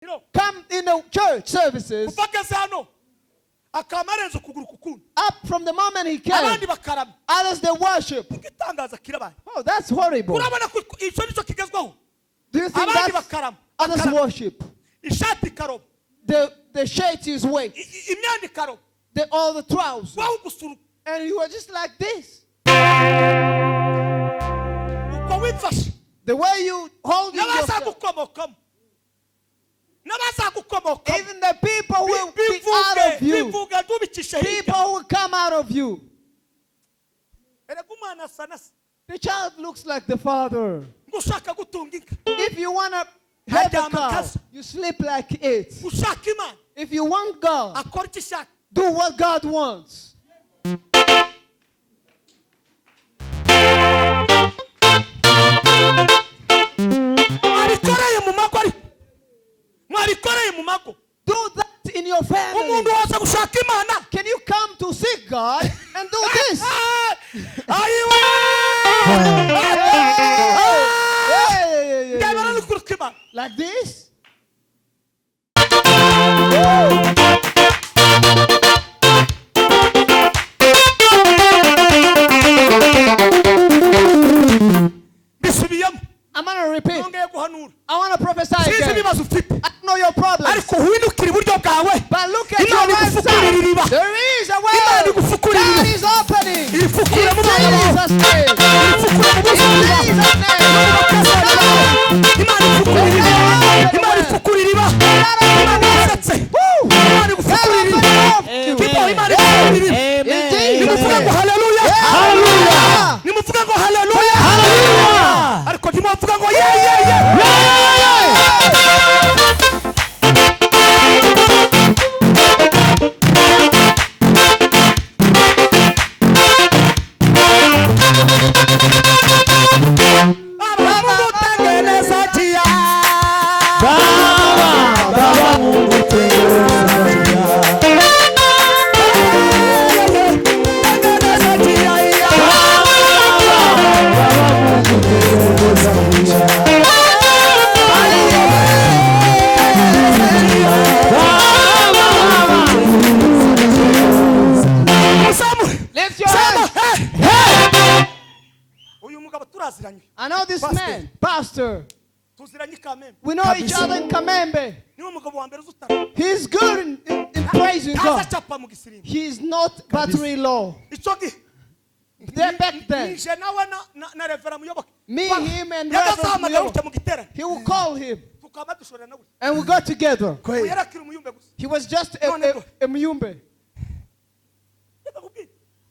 No. Come in the church services. Kuva ageze hano akaba arenze ukuguru ku kundi. Up from the moment he came. Abandi bakaramya. Others, they worship. Igitangaza kirabaye. Oh, that's horrible. Urabona ko icyo nicyo kigezweho. Do you think Abandi that's bakarama. others Bakarama. Worship? Ishati ikaroba. The shirt is wet. Imyenda ikaroba. All the trousers. Wowe gusura. And you were just like this. Uko wifashe. The way you hold yourself. N'abazagukomokamo, n'abazagukomokamo. Even the people who will be out of Bivuge you. Bivuge ntubicishe hirya. People who will come out of you. Erega umwana asa na se. The child looks like the father. Ngo ushaka gutunga inka, If you want to have a Aryama cow, kazo. You sleep like it. Ushaka Imana, If you want God, akora icyo ishaka. Do what God wants. Mwabikoreye mu mago, ariko mwabikoreye mu mago. Do that in your family. Umuntu waza gushaka Imana. Can you come to seek God and do this? Ah! Ayiwe. Hey! Ndebera n'ukuri kw'Imana. Like this? Mbisubiyemo. I'm gonna repeat. Nongeye guhanura. I want to prophesy Sinzi again. ibibazo ufite. I don't know your problems. Ariko uhindukire iburyo bwawe. But look at your Imana right igufukurira side. iriba. There is a Imana well. igufukurira God iriba. is opening. Irifukure mu bana In bawe. Jesus' name. Irifukure mu In buzima bwawe. Jesus' name. Imana ifukure iriba. Imana ifukure iriba. Imana isetse. Imana igufukurira iriba. Kipo, Imana ifukure iriba. In Jesus' Nimuvuge ngo name. haleluya. Hallelujah. Nimuvuge ngo haleluya, ariko ntimuvuge ngo ye ye ye. Baba Mungu tengeneza njia. Baba Mungu tengeneza njia. Tengeneza njia ya. Baba Mungu tengeneza njia. Baba Muzamu. Lift your Sema, hands. hey. Uyu mugabo turaziranye. I know this Pastor. Man, pastor. Tuziranye i Kamembe. We know each other in Kamembe. Niwe mugabo wa mbere uzi utara. He's good in praising Ntaza God. acapa mu gisirimba. He's not battery low. Icyo gihe There back then, nije nawe na Reverend Muyoboke. Me, him, and Yagazahamagara Reverend gutya mu giterane, he will call him tukaba dushorera nawe. And we got together. Yarakira umuyumbe gusa. He was just a muyumbe. Reka nkubwire,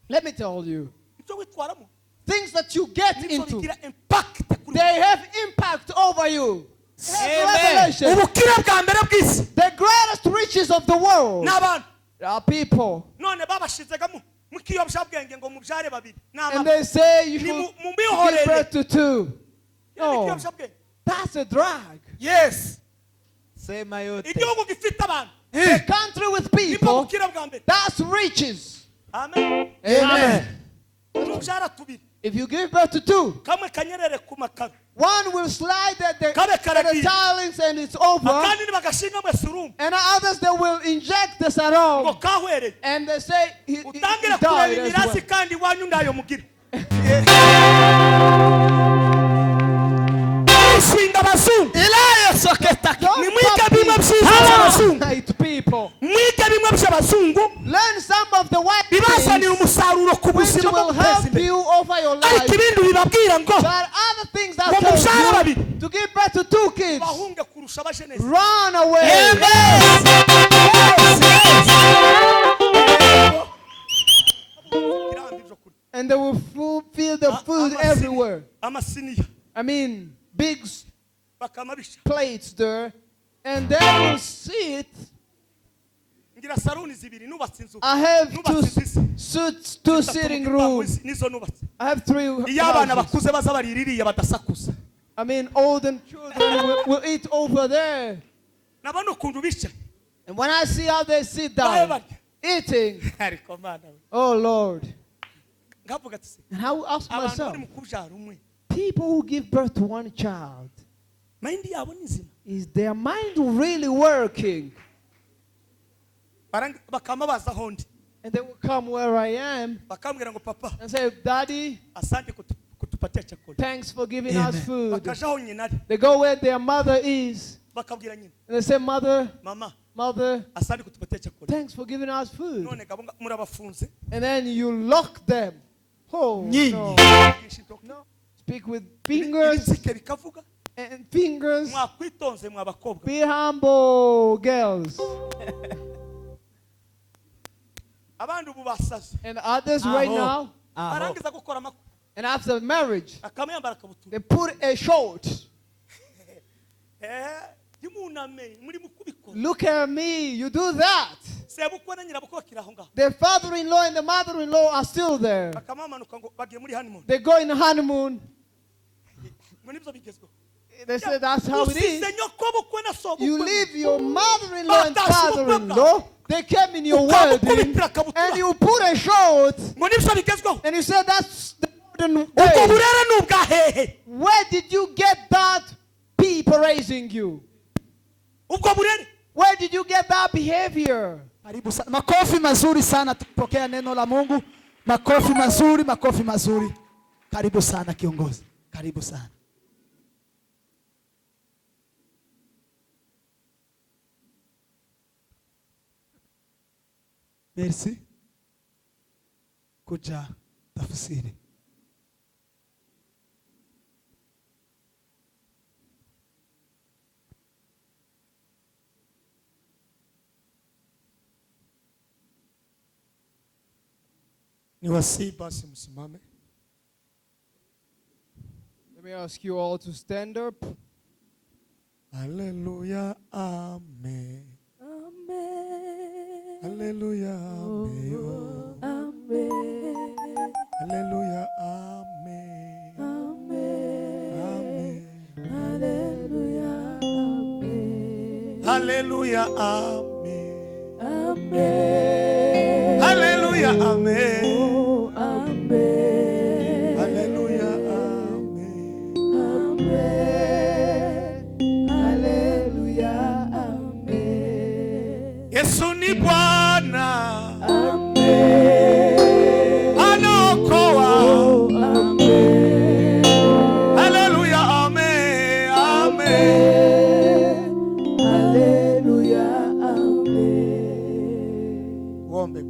Let me tell you, ibyo witwaramo things that you get nibyo into, bigira impact kuri they have impact over you. Have revelation. Ubukire bwa mbere bw'isi. The greatest riches of the world Ni abantu. are people. None babashizegamo mu kiyobyabwenge ngo mubyare babiri. Ni And amapfa. they say you Ni should mu give mihorere. birth to two. Ni No, ikiyobyabwenge. that's a drug. Yes. Sema yote. Igihugu gifite abantu, The country with nibwo people, bukire bwa mbere. that's riches. Amen. Amen. Nubyara tubiri, If you give birth to two, kamwe kanyerere ku makaro, one will slide Kabe at the karagiye. Tilings and it's over. Akandi nibagashinga mwe surumu, And others, they will inject the ngo sarong. kahwereye. And they say he Utangire kureba died as imirasi well. kandi iwanyu ndayo mugira ishinga abazungu. Ilayo soketa. Don't Nimwige copy bimwe byiza by'abazungu. white people. Mwige bimwe by'abazungu Learn some of the white bibazanira things umusaruro ku which buzima bwo will guteza help imbere, you over your ariko life. ibindi bibabwira ngo But other things that ngo tells mubyare you babiri, to give birth to two kids, bahunge kurusha abajenesi. run away. Irambi ibyo kurya. And they will feel the food everywhere. Amasiniya. I mean, big Bakamabisha. Plates there. And they will see it. Ngira saruni zibiri nubatse inzu. I have two Nubatse inzu suits, two sitting rooms. Nizo nubatse. I have three Iyo abana houses. bakuze baza bariririye badasakuza. I mean, old and children will eat over there. Nabona ukuntu bicaye. And when I see how they sit Babe down, barya. Eating, Ariko Mana we. Oh Lord. Nkavuga ati se, And I will ask abantu myself, bari mu kubyara umwe, people who give birth to one child, mind yabo ni nzima? Is their mind really working? Bakama baza aho ndi. And they will come where I am Bakambwira ngo papa, and say, "Daddy, asante kutupatia chakula. thanks for giving us food." Bakaja aho nyina ari. They go where their mother is Bakabwira nyina, and they say, "Mother, mama, mother, asante kutupatia chakula. thanks for giving us food." None gabo murabafunze. And then you lock them. Oh, Nyinyi. no. No. Speak with fingers Ibitsike bikavuga. and fingers. Mwakwitonze mwa bakobwa. Be humble, girls. Abandi ubu basaze. And others right Aho. now, Aho. Barangiza gukora amakwe. and after marriage, Akamuyambara akabutura. they put a short. Ntimuname muri mu kubikora. Look at me, you do that. Sebukwe na nyirabukwe bakiri aho ngaho. The father-in-law and the mother-in-law are still there. Bakamamanuka ngo bagiye muri honeymoon. They go in honeymoon. Ngo nibyo bigezweho. They say that's how it is. Usize nyokobukwe na sobukwe. You leave your mother-in-law and Batashye ubukwe father-in-law. They came in your wedding, and you put a short, Ngo nibyo bigezweho. and you say that's the modern Ubwo day. burere ni ubwa hehe? Where did you get that people raising you? Ubwo burere. Where did you get that behavior? Karibu sana. Makofi mazuri sana tukipokea neno la Mungu. Makofi mazuri, makofi mazuri. Karibu sana kiongozi. Karibu sana. Merci. Kuja tafsiri. Niwasihi basi msimame. Let me ask you all to stand up. Haleluya, amen. Haleluya, amen. Haleluya, amen. Amen. Haleluya, amen. Haleluya, amen. Haleluya, amen. Yesu ni Bwana. Anaokoa. Haleluya, amen. Amen. Tuombe.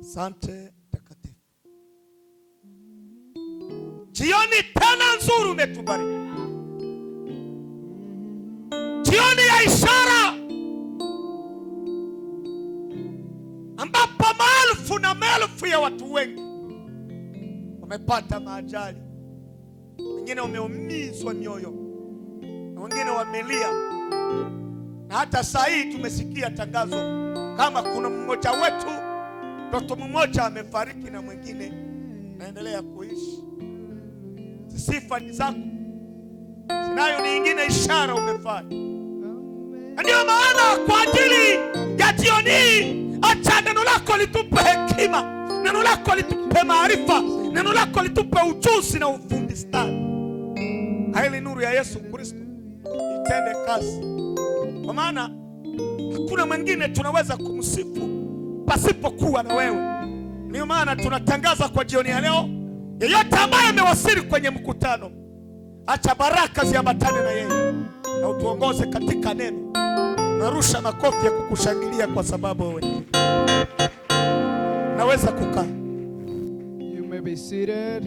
Asante takatifu. Jioni tena nzuri umetubariki. Jioni ya ishara ambapo maelfu na maelfu ya watu wengi wamepata maajali, wengine wameumizwa mioyo na wengine wamelia, na hata saa hii tumesikia tangazo kama kuna mmoja wetu, mtoto mmoja amefariki na mwingine naendelea kuishi. Sifa ni zako, sinayo nyingine ishara umefanya. Na ndio maana kwa ajili ya jioni hii, acha neno lako litupe hekima, neno lako litupe maarifa, neno lako litupe ujuzi na ufundi stadi. Haili nuru ya Yesu Kristo itende kazi, kwa maana hakuna mwingine tunaweza kumsifu pasipokuwa na wewe. Ndio maana tunatangaza kwa jioni ya leo, yeyote ambaye amewasili kwenye mkutano, acha baraka ziambatane na yeye na utuongoze katika neno. Narusha makofi ya kukushangilia kwa sababu wewe naweza kukaa. You may be seated.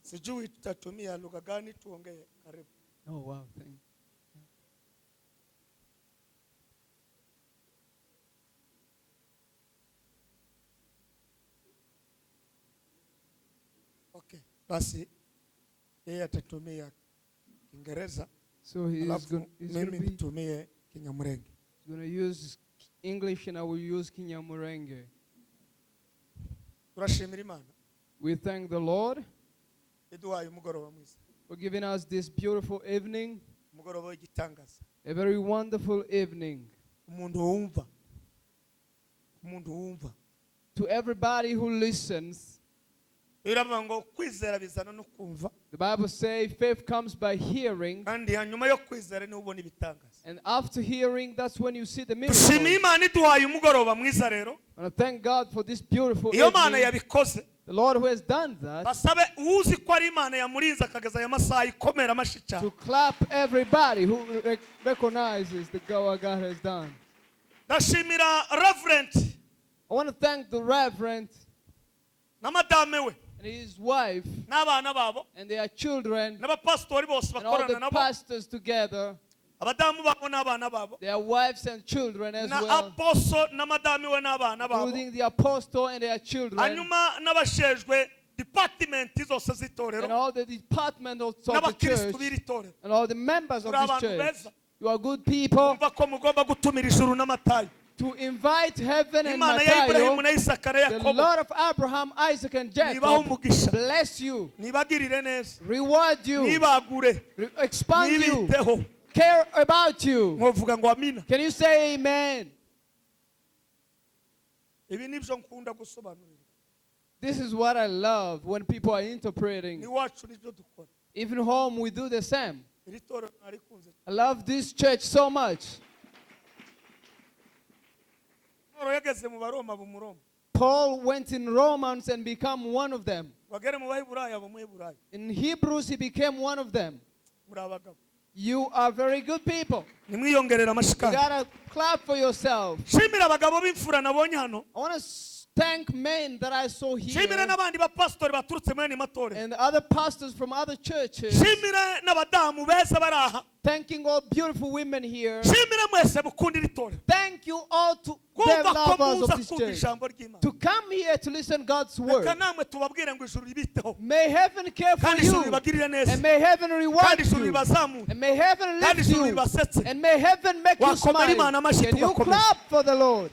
Sijui tutatumia lugha gani tuongee. Karibu. Oh wow, thank you. Okay, basi yeye atatumia Kiingereza So he is alafu going mimi to be nitumie Kinyamurenge. going to use English and I will use Kinyamurenge. Turashimira Imana We thank the Lord iduhaye umugoroba mwiza, for giving us this beautiful evening, umugoroba w'igitangaza. a very wonderful evening. Umuntu wumva, umuntu wumva To everybody who listens, Biravuga ngo kwizera bizana no kumva. The Bible says faith comes by hearing, Kandi hanyuma yo kwizera niho ubona ibitangaza. And after hearing, that's when you see the Dushimiye miracle. Imana iduhaye umugoroba mwiza rero. And I thank God for this beautiful Iyo Mana evening. yabikoze. The Lord who has done that, Basabe uzi ko ari Imana yamurinze akageza aya masaha ikomera amashyi cyane. To clap everybody who recognizes the God God has done. Ndashimira Reverend I want to thank the Reverend na madame we and his wife n'abana babo and their children n'abapasitori bose and all bakorana the nabo, pastors together, abadamu babo n'abana babo, their wives and children as na well, apostle na madame we n'abana babo, including the apostle and their children, hanyuma n'abashejwe department zose z'itorero and all the department of the n'abakristu church, b'iri torero. and all the members of Turi this abantu church. beza. You are good people Umva ko mugomba gutumira ijuru n'amatayo. To invite heaven and Imana ya Iburahimu Matthew, na Isaka na the Yakobo Lord of Abraham, Isaac, and nibahe Jacob, umugisha, bless you, nibagirire neza, reward you, nibagure, expand you, nibiteho. Care about you. Mwovuga ngo amina? Can you say amen? Ibi nibyo nkunda gusobanurira. This is what I love when people are interpreting. Iwacu nibyo dukora. Even home, we do the same. Iri torero narikunze. I love this church so much. Paul yageze mu Baroma b'Umuroma. Paul went in Romans and became one of them. Bagere mu Baheburayo aba Umuheburayo. In Hebrews, he became one of them. Muri abagabo. You are very good people. Nimwiyongerera You amashikari. Gotta clap for yourself. Shimira abagabo b'imfura nabonye hano. I want to thank men that I saw here Shimira n'abandi bapasitori baturutse muri aya matorero. And other pastors from other churches. Shimira n'abadamu beza bari aha. Thanking all beautiful women here. Shimira mwese mukunda iri torero. Thank you all to the Kumva ko lovers muza of this kumva church. ijambo ry'Imana. To come here to listen God's Reka word. namwe tubabwire ngo ijuru ribiteho. May heaven care for Kandi ijuru you. ribagirire neza. And may heaven reward Kandi ijuru you. ribazamure. And may heaven Kandi lift ijuru you. ribasetse. And may heaven make you Wakomera smile. Imana amashyi Can you tugakomeza. Clap for the Lord?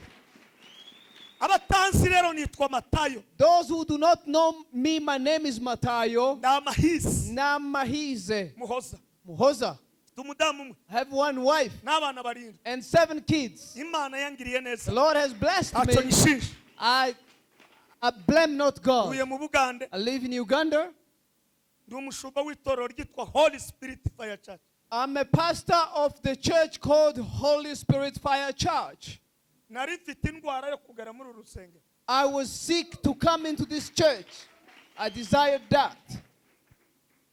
Abatanzi rero nitwa Matayo. Those who do not know me, my name is Matayo Ni amahisi. Namahize Muhoza. Muhoza. Mfite umudamu umwe I have one wife n'abana barindwi. And seven kids. Imana yangiriye neza. The Lord has blessed Ntacyo me. nyishinja. I blame not God. Ntuye mu Bugande. I live in Uganda. Ndi umushumba w'itorero ryitwa Holy Spirit Fire Church. I'm a pastor of the church called Holy Spirit Fire Church. Nari mfite indwara yo kugera muri uru rusengero. I was sick to come into this church. I desired that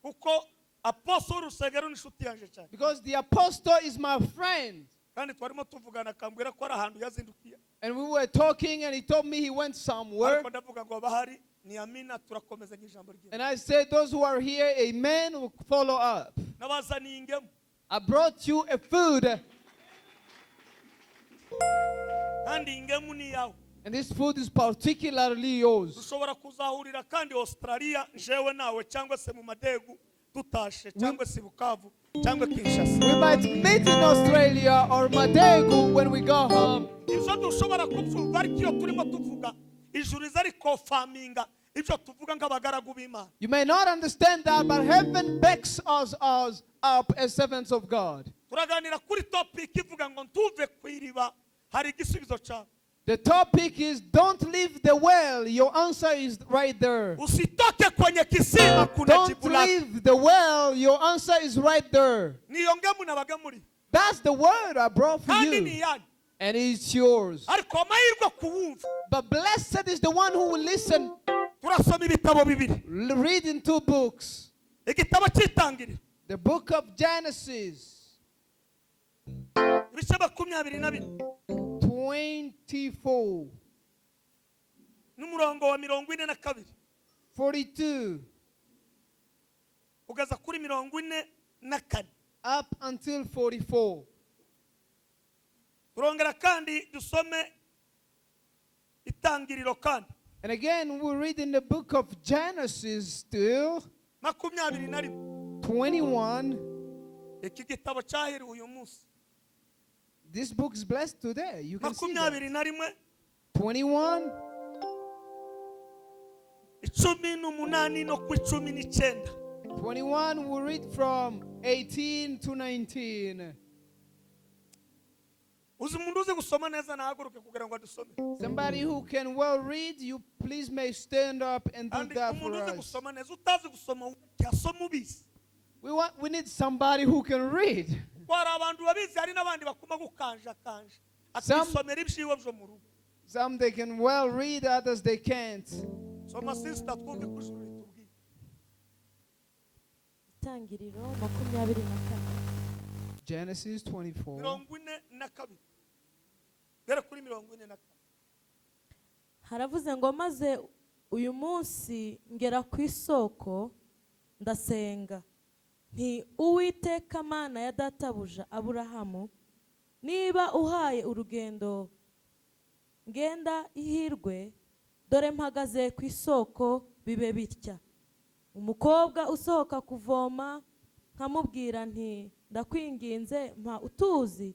Kuko apostle w'urusengero ni inshuti yanjye cyane. Because the apostle is my friend. Kandi twarimo tuvugana akambwira ko ari ahantu yazindukiye. And we were talking, and he told me he went somewhere. Ariko ndavuga ngo abahari ni amina turakomeza ijambo ry'Imana. And I said, those who are here, amen, will follow up. Nabazaniye ingemu. I brought you a food, Kandi ingemu ni iyawe. And this food is particularly yours. Dushobora kuzahurira kandi Australia jewe nawe cyangwa se mu Madegu tutashe cyangwa se Bukavu cyangwa Kinshasa. We might meet in Australia or Madegu when we go home. Ibyo dushobora kubyumva ariko iyo turimo tuvuga ijuru riza rikofaminga ibyo tuvuga nk'abagaragu b'Imana. You may not understand that, but heaven backs us up as servants of God. Turaganira kuri topic ivuga ngo ntuve ku iriba hari igisubizo cyawe. The topic is "Don't leave the well." Your answer is right there. Usitoke kwenye kisima kuna Don't jibu lako. Leave the well. Your answer is right there. Niyo ngemu nabaga muri. That's the word I brought for Kandi ni you. iyanyu. And it's yours. Ariko amahirwe kuwumva. But blessed is the one who will listen. Turasoma ibitabo bibiri. Read in two books. Igitabo cy'Itangiriro. The book of Genesis Ibice 24. 24, N'umurongo wa 42. 42, Ugeza kuri 44. Up until 44. Turongera kandi dusome Itangiriro kandi. And again, we read in the book of Genesis still 21. 21. Iki gitabo cyahiriwe uyu munsi. This book is blessed today. You can see that. 21. 21, 18 no ku 19. 21, we read from 18 to 19. Uzi umuntu uzi gusoma neza nahaguruke kugira ngo adusome. Somebody who can well read, you please may stand up and do Kandi that for umuntu uzi us. Gusoma neza, utazi gusoma asoma ubizi. We need somebody who can read. Kuko hari abantu babizi, hari n'abandi bakuma gukanjakanja, akisomera ibyiwe byo mu rugo. Some they can well read, others they can't. Soma, sister, twumve ko ijuru ritubwiye. Itangiriro 24. Genesis 24. 42, gera kuri 44. Haravuze ngo: "Maze uyu munsi ngera ku isoko, ndasenga nti: 'Uwiteka Mana ya databuja Aburahamu, niba uhaye urugendo ngenda ihirwe, dore mpagaze ku isoko, bibe bitya: umukobwa usohoka kuvoma, nkamubwira nti: Ndakwinginze, mpa utuzi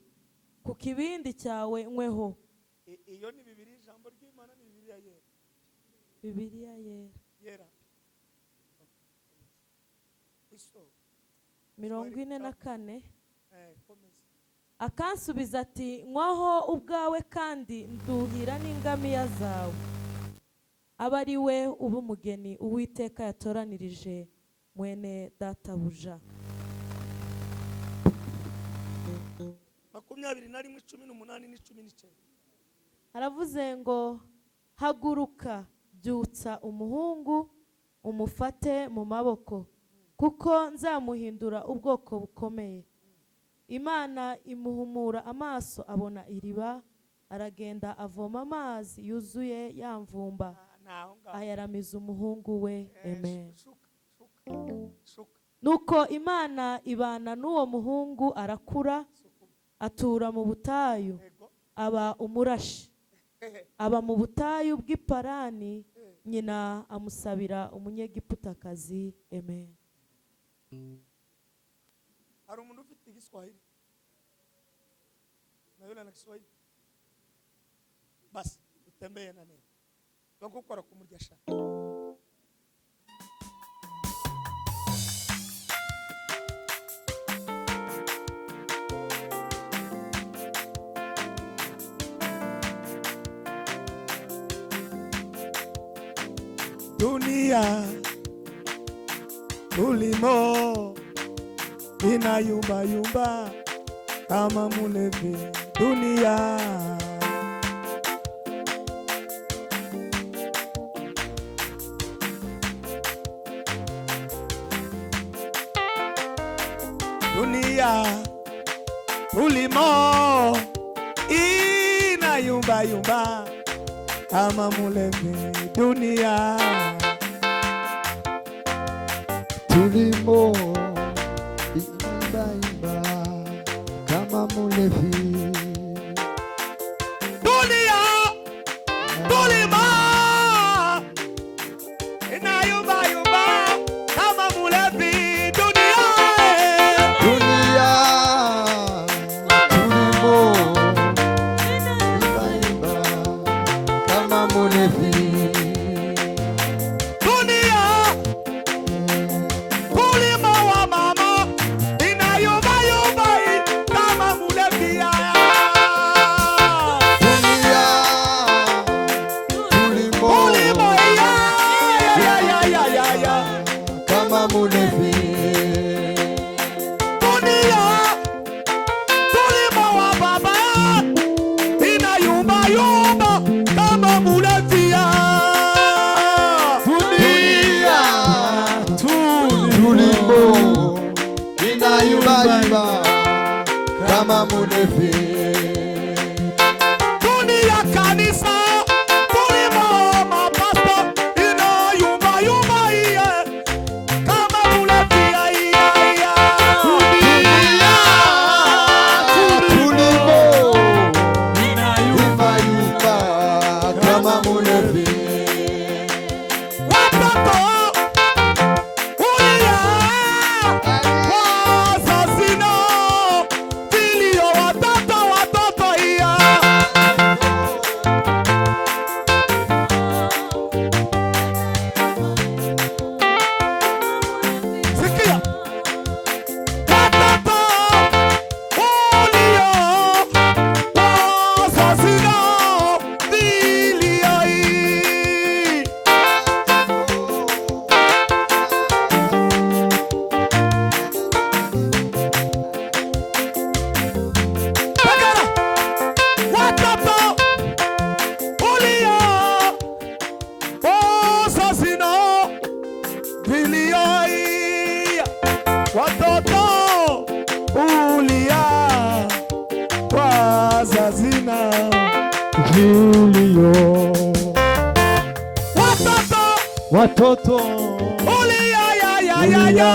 ku kibindi cyawe nkweho.'" Iyo ni Bibiri, ijambo ry'Imana ni Bibiliya Yera? Bibiliya Yera. Yera, isoko. 44. Komeza. "Akansubiza ati: Nywaho ubwawe, kandi nduhira n'ingamiya zawe, abe ari we uba umugeni Uwiteka yatoranirije mwene databuja." 21, 18 n'19. Haravuze ngo: "Haguruka, byutsa umuhungu, umufate mu maboko, kuko nzamuhindura ubwoko bukomeye." Imana imuhumura amaso, abona iriba, aragenda avoma amazi yuzuye ya mvumba, Ah, naho ngaho. ayaramiza umuhungu we. Amen. Shuka, shuka, shuka. Nuko Imana ibana n'uwo muhungu, arakura, atura mu butayu, aba umurashi, aba mu butayu bw'Iparani. Nyina amusabira Umunyegiputakazi. Amen. Hari umuntu ufite Igiswahili na yule ana Kiswahili? Basi utembee na neno donc ukora kumurya sha. Dunia tulimo inayumba yumba kama mulevi, dunia. Dunia tulimo inayumba yumba kama mulevi, dunia. Tulimo imba imba kama mulevi. Dunia tulimo inayumba yumba kama mulevi, dunia. Dunia tulimo imba imba kama mulevi. Dunia tulimo wa mama inayumba yumba kama mulevi. Dunia tulimo tulimo ya ya ya ya ya ya kama mulevi. Dunia tulimo wa baba inayumba yumba kama mulevi. Dunia tulimo inayumba kama mulevi. Dunia kanisa tulimo mapasto inayumba yumba iye kama mulevi iya iya. Dunia tulimo imba imba kama mulevi. Watoto ulia, wazazi nao vilio, watoto watoto. Vilio. Watoto. Watoto. Ulia ya ya ya ya.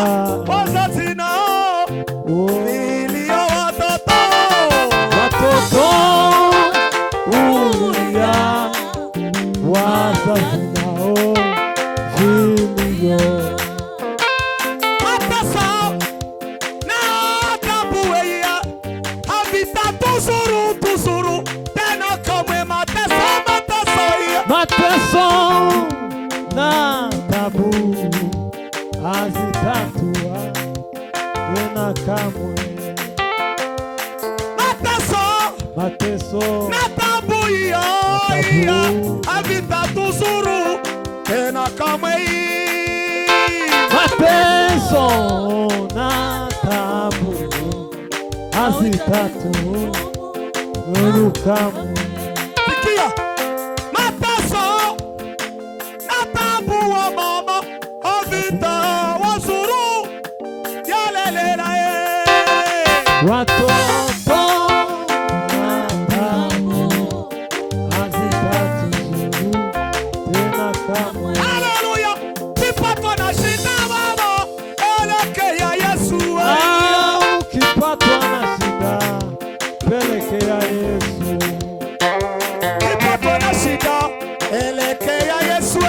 Wazazi nao. Vilio watoto. Watoto. Ulia. Wazazi nao. Vilio. Mateso na tabu ya havitatuzuru tuzuru tena kamwe. Mateso, mateso ya Mateso na tabu hazitatua tena kamwe. Mateso, mateso na tabu ya havitatuzuru tena kamwe. Mateso na tabu hazitatu kamwe. Sikia, mateso na tabu wa mama havitawazuru yalelela. Watoto na tabu hazitatuzuru tena kamwe. Haleluya! Kipatwa na shida baba, elekea Yesu. Ukipatwa na shida, pelekea Yesu. Kipatwa na shida, elekea Yesu.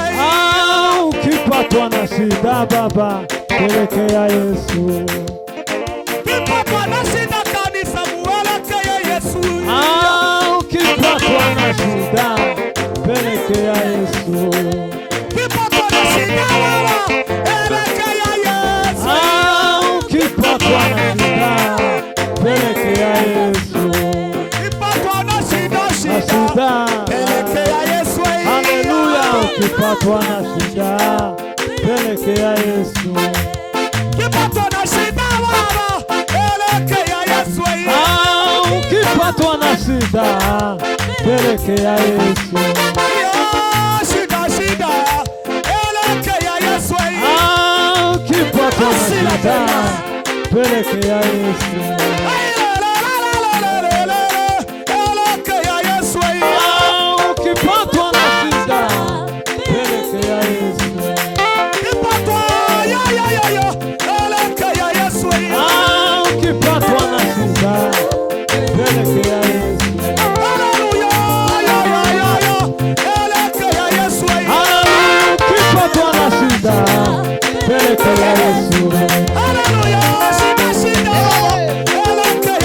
Ukipatwa na shida baba, pelekea Yesu. Kipatwa na shida kanisa, muelekee Yesu. Ukipatwa na shida, pelekea Yesu. Kipatwa na shida baba, elekea Yesu. Ukipatwa na shida, pelekea Yesu. Kipatwa na shida, shida, pelekea Yesu. Haleluya, ukipatwa na shida, pelekea Yesu. Kipatwa na shida baba, elekea Yesu. Ukipatwa na shida, pelekea Yesu. Shida, shida, elekea Yesu. Ukipatwa na shida, pelekea Yesu. Elekea Yesu. Ukipatwa na shida, pelekea Yesu. Kipatwa ya ya ya ya, elekea Yesu. Ukipatwa na shida, pelekea Yesu. Haleluya, ya ya ya ya, elekea Yesu. Ukipatwa na shida, pelekea Yesu. Haleluya, shida shida, elekea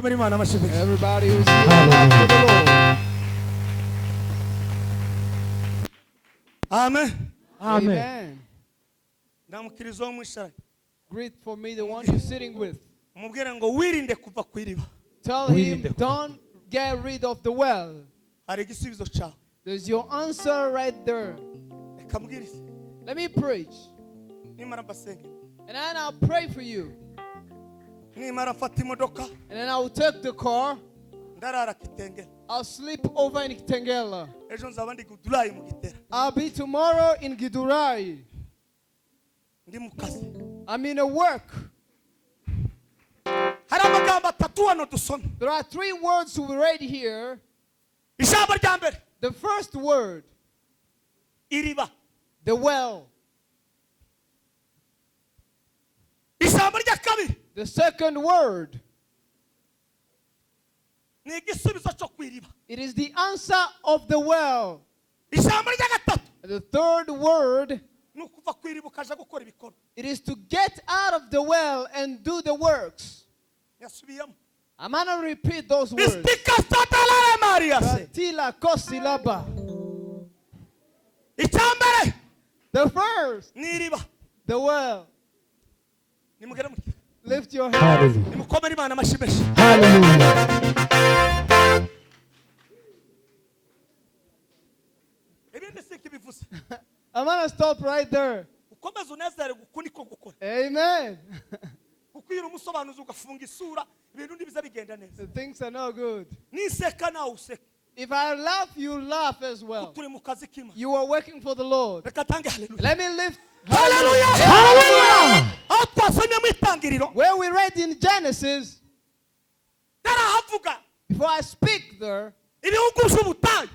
Nimukomere Imana amashyi menshi. Everybody who's here, clap for the Lord. Amen. Amen. Amen. Ndamukiriza uwo mwicaranye. Greet for me the one you're sitting with. Umubwire ngo wirinde kuva ku iriba. Tell him, Wirinde kuva. don't get rid of the well. Hari igisubizo cyawe. There's your answer right there. Reka mbwirize. Let me preach. Nimara mbasenge. And then I'll pray for you. Nimara mfata imodoka And then I will take the car. Ndarara Kitengela. I'll sleep over in Kitengela. Ejo nzaba ndi Gudurayi mu Gitera. I'll be tomorrow in Gidurai. Ndi mu kazi. I'm in a work. Hari amagambo atatu hano dusoma. There are three words we read here. Ijambo rya mbere, The first word, iriba. The well. Ijambo rya kabiri, The second word, ni igisubizo cyo ku iriba. It is the answer of the well. Ijambo rya gatatu, And the third word, ni ukuva ku iriba ukaja gukora ibikorwa. It is to get out of the well and do the works. Yasubiyemo. I'm gonna repeat those words. Istika Maria se. Tila kosilaba. Icyambere The first, ni iriba. The well. Nimugere mutya. Lift your hand. Hallelujah. Nimukomere Imana amashyi menshi. Hallelujah. Ibindi si ikibivuze. I'm gonna stop right there. Ukomeze unezerwe uku niko gukora. Amen. Kuko iyo uri umusobanuzi ugafunga isura ibintu ntibiza bigenda neza. The things are not good. Niseka nawe useke. If I laugh, you laugh as well. Turi mu kazi k'Imana. You are working for the Lord. Reka tange haleluya. Let me lift. Haleluya. Hallelujah. Aho twasomye mu itangiriro Where we read in Genesis, tarahavuga before I speak there, ibihugu by'ubutayu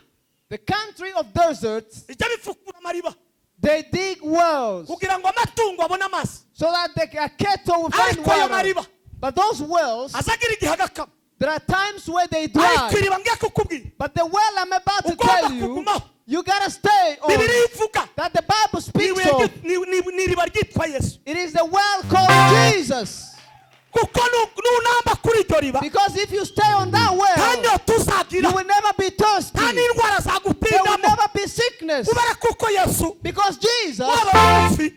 the country of deserts, bijya bifukura amariba they dig wells kugira ngo amatungo abone amazi. So that the cattle will find Ariko ayo water. mariba But those wells, azagira igihe agakama. There are times where they Ariko dry. iriba ngiye kukubwira But the well I'm about to ugomba tell you, kugumaho. You gotta stay on. Bibiliya ivuga That the Bible speaks ni of. ni iriba ryitwa Yesu. It is the well called Jesus. Kuko nunamba kuri iryo riba Because if you stay on that nta well, nyota uzagira, you will never be thirsty. nta n'indwara There will zagutindamo. never be sickness. Kubera kuko Yesu Because Jesus, waba mugufi,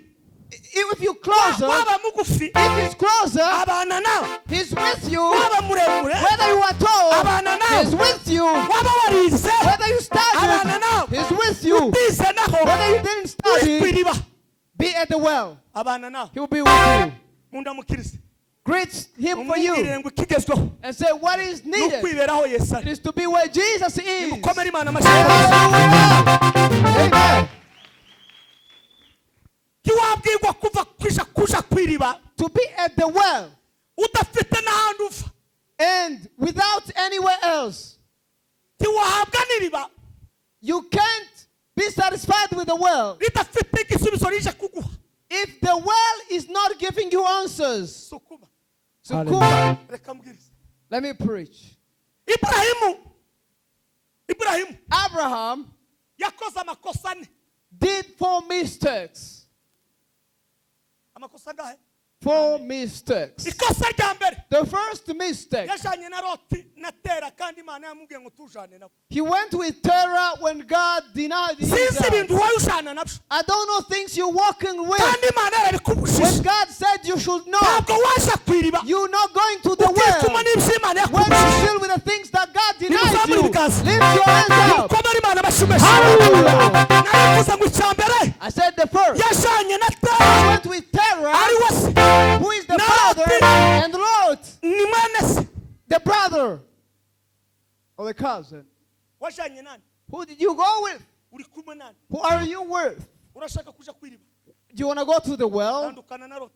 if you closer, waba mugufi if he's closer, abana nawe, he's with you. waba muremure Whether you are tall, abana nawe, he's with you. Waba warize Whether you abana studied, nawe, he's with you. utize naho Whether you didn't uri study, ku iriba be at the well. abana nawe. He will be with you. Mundamukirize. Greet him for you Umubwire ngo ikigezweho and say what is ni needed. ukwiberaho Yesu It ari. is to be where Jesus is. Nimukomere Imana amashyi. Hallelujah. Amen. Ntiwabwirwa kuva kuja kuja ku iriba To be at the well udafite n'ahandi uva. And without anywhere else. Ntiwahabwa n'iriba You can't be satisfied with the well ridafite igisubizo rije kuguha. If the well is not giving you answers. Sukuma. Sukuma. Reka mbwirize. Let me preach. Iburahimu, Iburahimu Abraham yakoze amakosa ane. Did four mistakes. Amakosa angahe? Four mistakes. Ikosa rya mbere, The first mistake, yajanye na Loti na Tera kandi Imana yamubwiye ngo tujane nabo. He went with Terah when God denied him. Sinzi ibintu wowe ujana nabyo I don't know things you're walking with. kandi Imana yarabikubujije. When God said you should not, Ntabwo waje ku iriba you're not going to the ukituma well. n'ibyo Imana When you yakubujije. deal with the things that God denies Nimuzamure you, ibiganza. Lift your hands up. Nimukomere Imana amashyi menshi. Hallelujah. Narivuze ngo icya mbere, I said the first. yajanye na He Tera went with Terah, ari we se who is the na father, Loti and Lot, ni mwene se. The brother or the cousin. Wajanye nani? Who did you go with? Uri kumwe nani? Who are you with? Urashaka kuja ku iriba? Do you want to go to the well? Tandukana na Loti.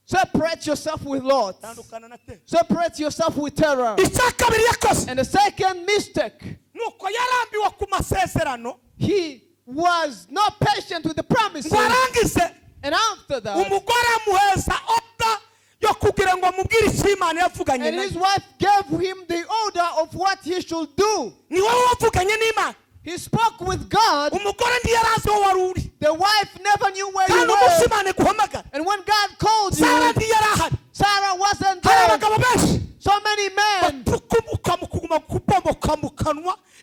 Separate yourself with Lot. Tandukana na Tera. Separate yourself with Terah. Icya kabiri yakoze And the second mistake, nuko yarambiwe ku masezerano he was not patient with the promises. ngo arangize. And after that, Umugore amuheza order yo kugira ngo amubwire icyo Imana yavuganye and his nayo. Wife gave him the order of what he should do. Ni wowe wavuganye n'Imana. He spoke with God. Umugore ntiyari azi aho wari uri. The wife never knew where you Kandi umunsi were. Imana iguhamagara And when God called Sara you, ntiyari ahari. Sarah wasn't Hari there. abagabo benshi So many men batuka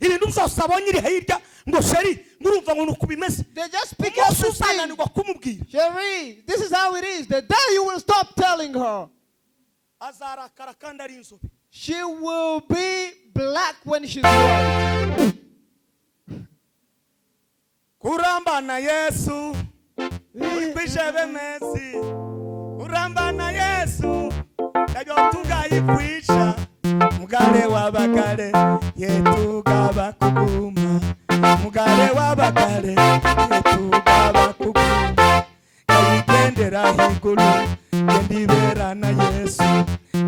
Ibintu byose abonye iri hirya ngo chérie, ngurumva ngo nuko bimeze. They just pick Umunsi everything. uzananirwa kumubwira, Cherie, this is how it is. The day you will stop telling her, azarakara kandi ari inzobe. She will be black when she's white. Kurambana Yesu uri kwijebe mesi, kurambana Yesu nabyo tugayikwisha mugare w'abagare yetugaba kuguma, mugare w'abagare yetugaba kuguma, kayigendera higulu kendibera na Yesu,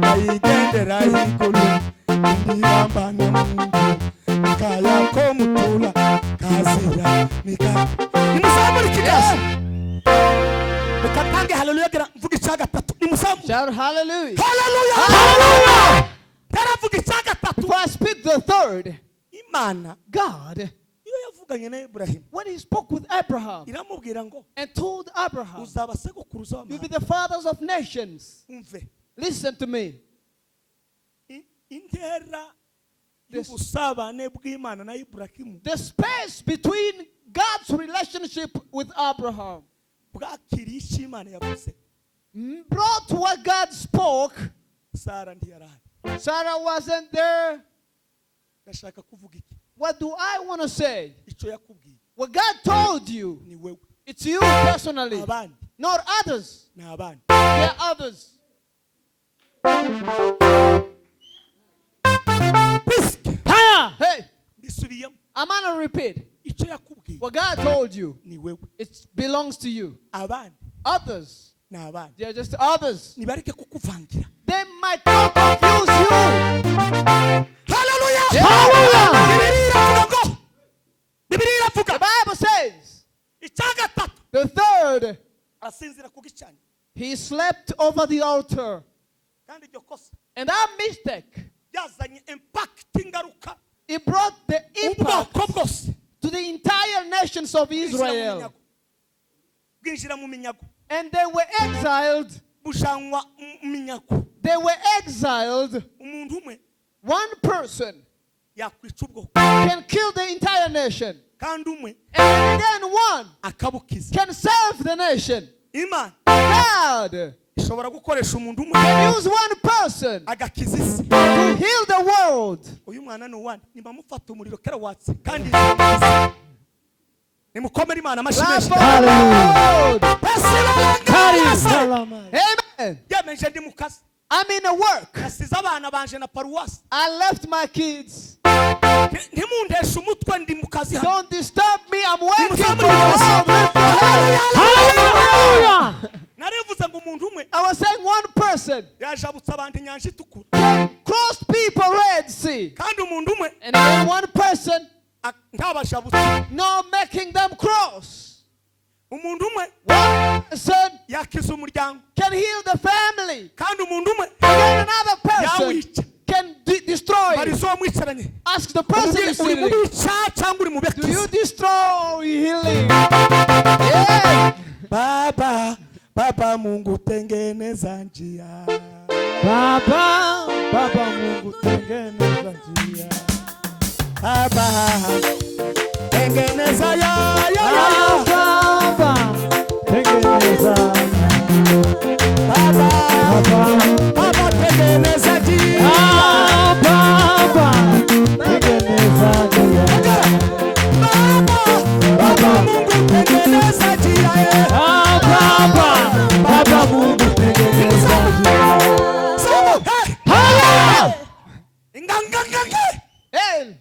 kayigendera higulu kendirambana Mungu kaya ko mutula kazira mika. Nimuzamure ikiganza, reka ntange haleluya gira mvuga icya gatatu. Nimuzamure. Shout hallelujah. Haleluya, haleluya. Taravuga icya gatatu. Before I speak the third, Imana God, iyo yavuganye na Iburahimu, when he spoke with Abraham iramubwira ngo and told Abraham, uzaba sekuruza you'll be w'amahanga. The fathers of nations. Umve. Listen to me. Intera y'ubusabane bw'Imana na Iburahimu The space between God's relationship with Abraham bwakiriye icyo Imana yavuze. Brought what God spoke. Sara ntiyarahari. Sarah wasn't there. Ndashaka kuvuga iki? What do I want to say? Icyo yakubwiye What God told you, ni wewe. It's you personally, Abandi not others. ni abandi. There are others. Pisike. Hey, Mbisubiyemo. I'm gonna repeat. Icyo yakubwiye What God told you, ni wewe. It belongs to you. Abandi Others, ni abandi. They are just others. Nibareke kukuvangira. They might not confuse you. Haleluya. Hallelujah. Bibiliya iravuga ngo, Bibiliya iravuga The Bible says, icya gatatu, the third, asinzira ku gicaniro. He slept over the altar. Kandi iryo kosa And that mistake, ryazanye impact, ingaruka it brought the impact ubwoko bwose to the entire nations of bwinjira mu Israel. minyago, bwinjira mu minyago, And they were exiled. bujanwa mu minyago. They were exiled. Umuntu umwe One person yakwica ubwoko, can kill the entire nation. Kandi umwe And then one akabukiza. Can save the nation. Imana God ishobora gukoresha umuntu umwe can use one person agakiza isi. To heal the world. Uyu mwana ni uwande? Nimamufata umuriro kera watse kandi nimukomere Imana amashyi Clap menshi. for the Lord. Amen. Yemeje ndi mu kazi. I'm in a work. Nasize abana banje na paruwasi. I left my kids. Ntimundeshe umutwe, ndi mu kazi hano. Don't disturb me. I'm working for the Nimuzamure. Lord. Lift your hands. Narivuze ngo umuntu umwe I was saying one person yajabutse abantu inyanja itukura, crossed people Red Sea. Kandi umuntu umwe And then one person ntabajabutse. Not making them cross. Umuntu umwe One person yakiza umuryango, can heal the family. Kandi umuntu umwe And then another person yawica. Can destroy it. Barizo uwo mwicaranye. Ask the person Umubwire, is uri mu healing. bica cyangwa uri mu Do you bekiza? destroy or healing? Yeah. Baba, Baba Mungu, tengeneza njia. Baba, Baba Mungu, tengeneza njia. Baba, tengeneza ya ya ya. Baba, tengeneza. Baba, Baba, Baba, tengeneza njia. Ah, Baba, tengeneza njia. Baba, Baba Mungu, tengeneza njia eh. Ah, Baba, Baba Mungu, tengeneza njia. Sema, hey. Hallelujah! Ingangangange. Hey,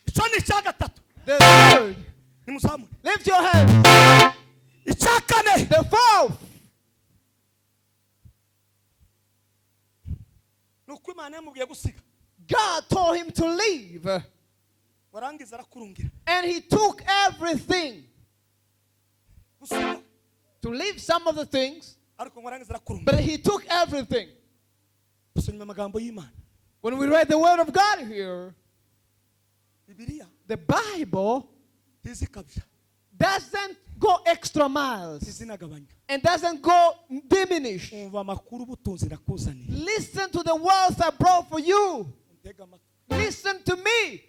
Icyo ni icya gatatu. The third. Nimuzamure. Lift your hands. Icya kane. The fourth. Ni uko Imana yamubwiye gusiga. God told him to leave. Warangiza arakurungira. And he took everything. Gusiga. To leave some of the things, Ariko ngo arangiza arakurungira. But he took everything. Dusomye amagambo y'Imana. When we read the word of God here, Bibiliya the Bible ntizikabya, doesn't go extra miles ntizinagabanya. And doesn't go diminish. Umva amakuru ubutunzi nakuzaniye. Listen to the wealth I brought for you. Untege amatwi. Listen to me.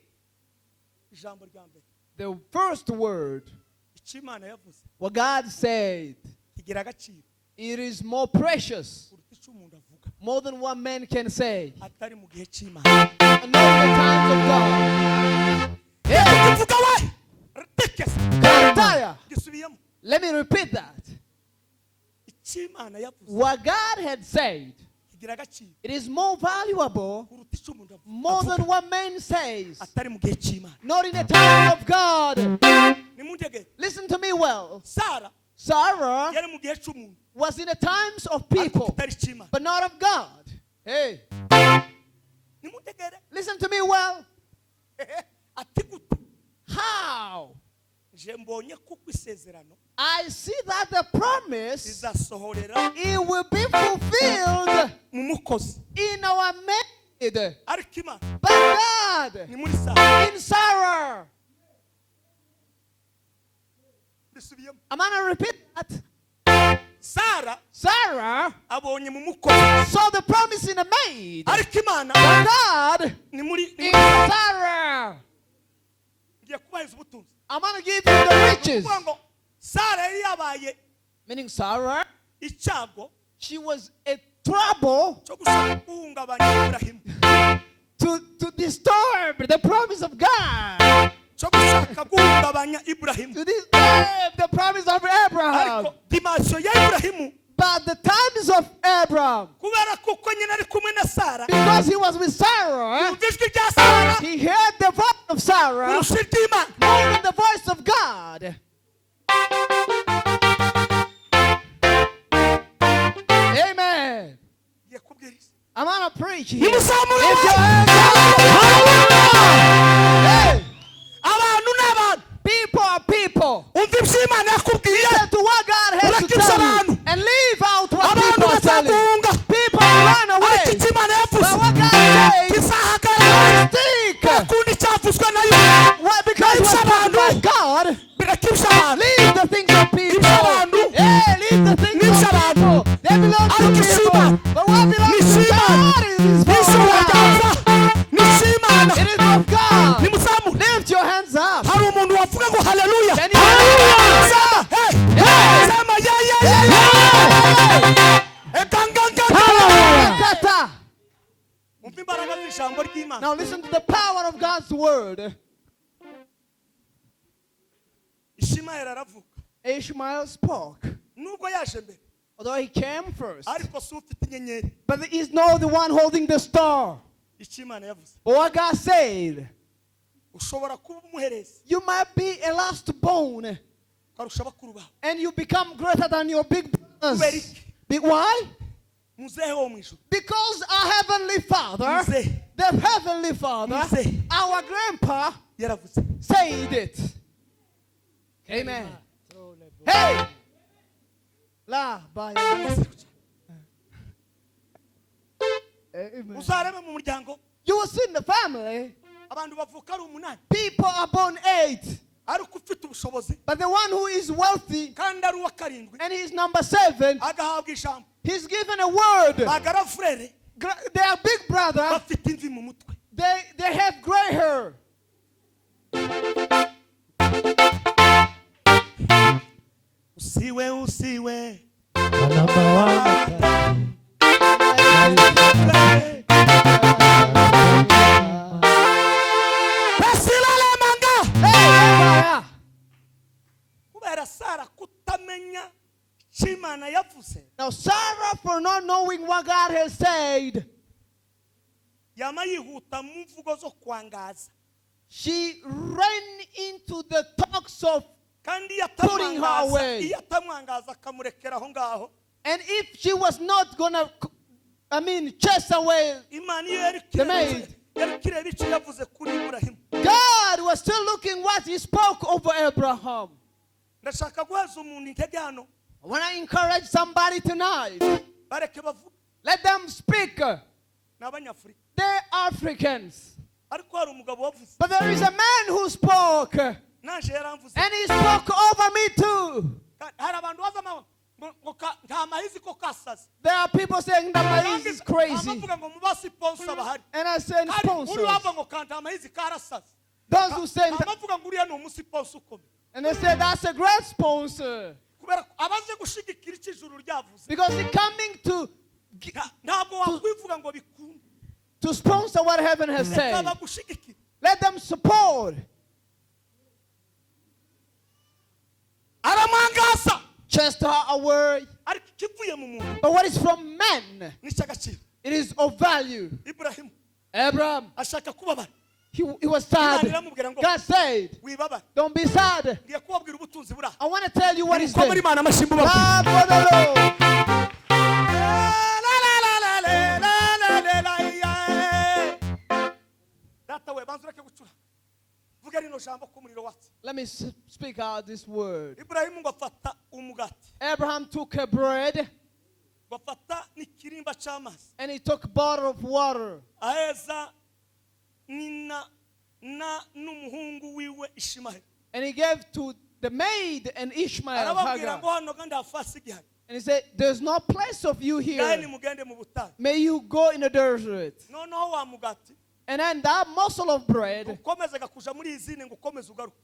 Ijambo rya mbere, The first word, icyo Imana yavuze what God said, kigira agaciro it is more precious, kuruta icyo umuntu avuga more than what man can say. atari mu gihe cy'Imana. And not in the times of God. Hey, Uvuga we tekesa Karataya. gisubiyemo. Let me repeat that. Icyo Imana yavuze What God had said, kigira agaciro it is more valuable, kuruta icyo umuntu more avuga than what man says. atari mu gihe cy'Imana. Not in the time of God. Nimundege. Listen to me well. Sara Sarah yari mu gihe cy'umuntu was in the times of ariko people, kitari icy'Imana. but not of God. Hey, Nimundegere. listen to me well. Ati gute? How? Nje mbonye kuko isezerano I see that the promise, rizasohorera it will be fulfilled mu mukozi, in our maid. ariko Imana But God, ni muri Sara. in Sarah. Mbisubiyemo. I'm gonna repeat that. Sara Sarah abonye mu mukozi, saw the promise in the maid. ariko Imana But God ni muri ni in muri Sarah. Ngiye kubaheza ubutunzi. I'm gonna give you the riches. Kuvuga ngo Sara yari yabaye Meaning Sarah, icyago she was a trouble cyo gushaka guhungabanya Iburahimu, to disturb the promise of God. cyo gushaka guhungabanya Iburahimu. To disturb the promise of Abraham. Ariko dimansiyo ya Iburahimu, But the times of Abraham, kubera kuko nyine ari kumwe na Sara, because he was with Sarah, yumva ijwi rya Sara he heard the voice of Sarah kurusha iry'Imana. more than the voice of God. Amen. Ngiye kubwiriza. I'm gonna preach here. Nimuzamure Lift your we. hands up. Hey, Abantu ni abantu. people are people. Umva ibyo Imana yakubwiye. Listen to what God has to Urakibya tell you abantu. and leave out what Abantu people are telling you. bazaguhunga, People will run ariko away. icyo Imana yavuze But what God says, kizahagarara. stick. Kundi cyavuzwe nayo. Why? Because Ibyo what's spoken by abantu. God, Birakibya abantu. leave the things of people. Ibyo abantu. Yeah, leave the things N'ibyo of abantu. people. They belong to Ariko people. icy'Imana. But what belongs to N'Imana. God is for N'ijoro God. ryapfa. N'Imana. It is of God. Nimuzamure. Lift your hands up. Hari umuntu wavuga ngo haleluya. Can you Sema, hey. Hey. Sema, yeah, yeah, yeah, yeah. Ekanganga. Kata. Umva imbaraga z'ijambo ry'Imana. Now listen to the power of God's word. Ishimayeli aravuga. Ishmael spoke, Nubwo yaje mbere, although he came first, ariko si ufite inyenyeri. but he is not the one holding the star. Icyo Imana yavuze, But what God said, ushobora kuba umuherezi you might be a last bone ukarusha bakuru bawe. and you become greater than your big brothers. Kubera iki? Why? Muzehe wo mu ijuru, Because our heavenly Father, Muzehe the heavenly Father, Muzehe our grandpa yaravuze. said it. Amen. Hey! La ba Amen. Uzarebe mu muryango, You will see in the family, abantu bavuka ari umunani, people are born 8, ariko ufite ubushobozi but the one who is wealthy kandi ari uwa karindwi and he's number 7, agahabwa ijambo. he's given a word. Bagarafurere Their big brother, bafite imvi mu mutwe. they have gray hair. Usiwe, usiwe Namba wa Basilale manga. Hey, Abraham. Kubera Sara kutamenya icyo Imana yavuze, Now Sarah, for not knowing what God has said, yama yihuta mu mvugo zo kwangaza, she ran into the talks of, kandi iyo Putting her atamwangaza, away. iyo atamwangaza akamurekera aho ngaho, and if she was not gonna, chase away Imana iyo yari The maid. yari kireba icyo yavuze kuri Iburahimu. God was still looking what he spoke over Abraham. Ndashaka guhaza umuntu intege hano. I want to encourage somebody tonight. Bareke bavuge. Let them speak. Ni Abanyafurika, They're Africans. ariko hari umugabo wavuze. But there is a man who spoke, and Naje yaramvuze. he spoke over me too. Hari abantu baza ngo ngo nta mahizi ko kasaze. There are people saying that Mahizi is crazy. Abavuga ngo mu basiponsa bahari. And I said, Hari uri sponsors. wava ngo ka nta mahizi karasaze. Those who send, Abavuga ngo uriya ni umusponsor ukomeye. And they say that's a great sponsor. Kubera ko abaje gushigikira icyo ijuru ryavuze. Because they're coming to Ntabwo wakwivuga ngo bikunde. to sponsor what heaven has Reka said. bagushigikire. Let them support. Aramwangaza. Chased her away. Ariko ikivuye mu muntu But what is from men, ni icy'agaciro. it is of value. Iburahimu Abraham, ashaka kubabara. he was Imana sad. iramubwira ngo God said, wibabara. don't be sad. Ngiye kubabwira ubutunzi buri aha. I want to tell you what is Nimukomere there. Imana amashyi mubabwire. Clap for the Lord. Data we banza ureke gucura. Vuga rino jambo ko umuriro watse. Let me speak out this word. Iburahimu ngo afata umugati. Abraham took a bread Ngo afata n'ikirimba cy'amazi. and he took a bottle of water. Aheza nina na n'umuhungu wiwe Ishimaeli. And he gave to the maid and Ishmael. Arababwira Hagar. ngo hano kandi hafasi igihari. And he said, there's no place of you Ngahe here. nimugende mu butayu. May you go in the desert. Noneho wa mugati And then that morsel of bread, ukomezaga kuja muri izine ngo ukomeze ugaruke.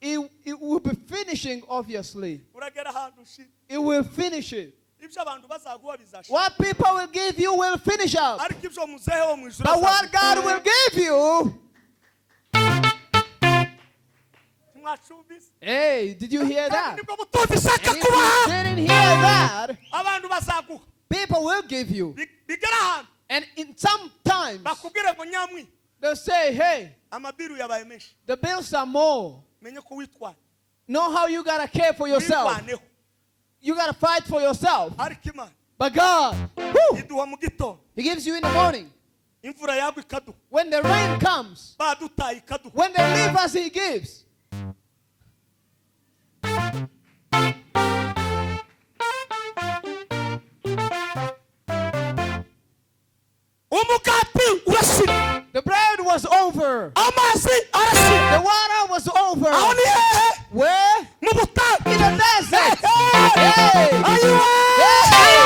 it will be finishing, obviously. Uragera ahantu ushira. It will finish it. Ibyo abantu bazaguha bizashira. What people will give you will finish up. Ariko ibyo muzehe wo mu ijuru But what azaguha. God will give you. Ntimwacumbise. Hey, did you hear Kandi that? nibwo butunzi ishaka And if kubaha. you didn't hear that, Abantu bazaguha. people will give you. Bigera ahantu And in some times, bakubwire ngo nyamwi they'll say, hey, amabiru yabaye menshi. the bills are more. Menye ko witwara. Know how you got to care for yourself. Wirwaneho. You got to fight for yourself. Ariko Imana But God, whew, iduha mu gitondo. He gives you in the morning. Imvura yagwa ikaduha. When the rain comes, Badutaye ikaduha. when they leave us, He gives. Umugati urashira. The bread was over. Amazi arashira. The water was over. Aho ni hehe? Where? Mu butayu. In the desert. Hey! Hey! Ayiwa! Hey!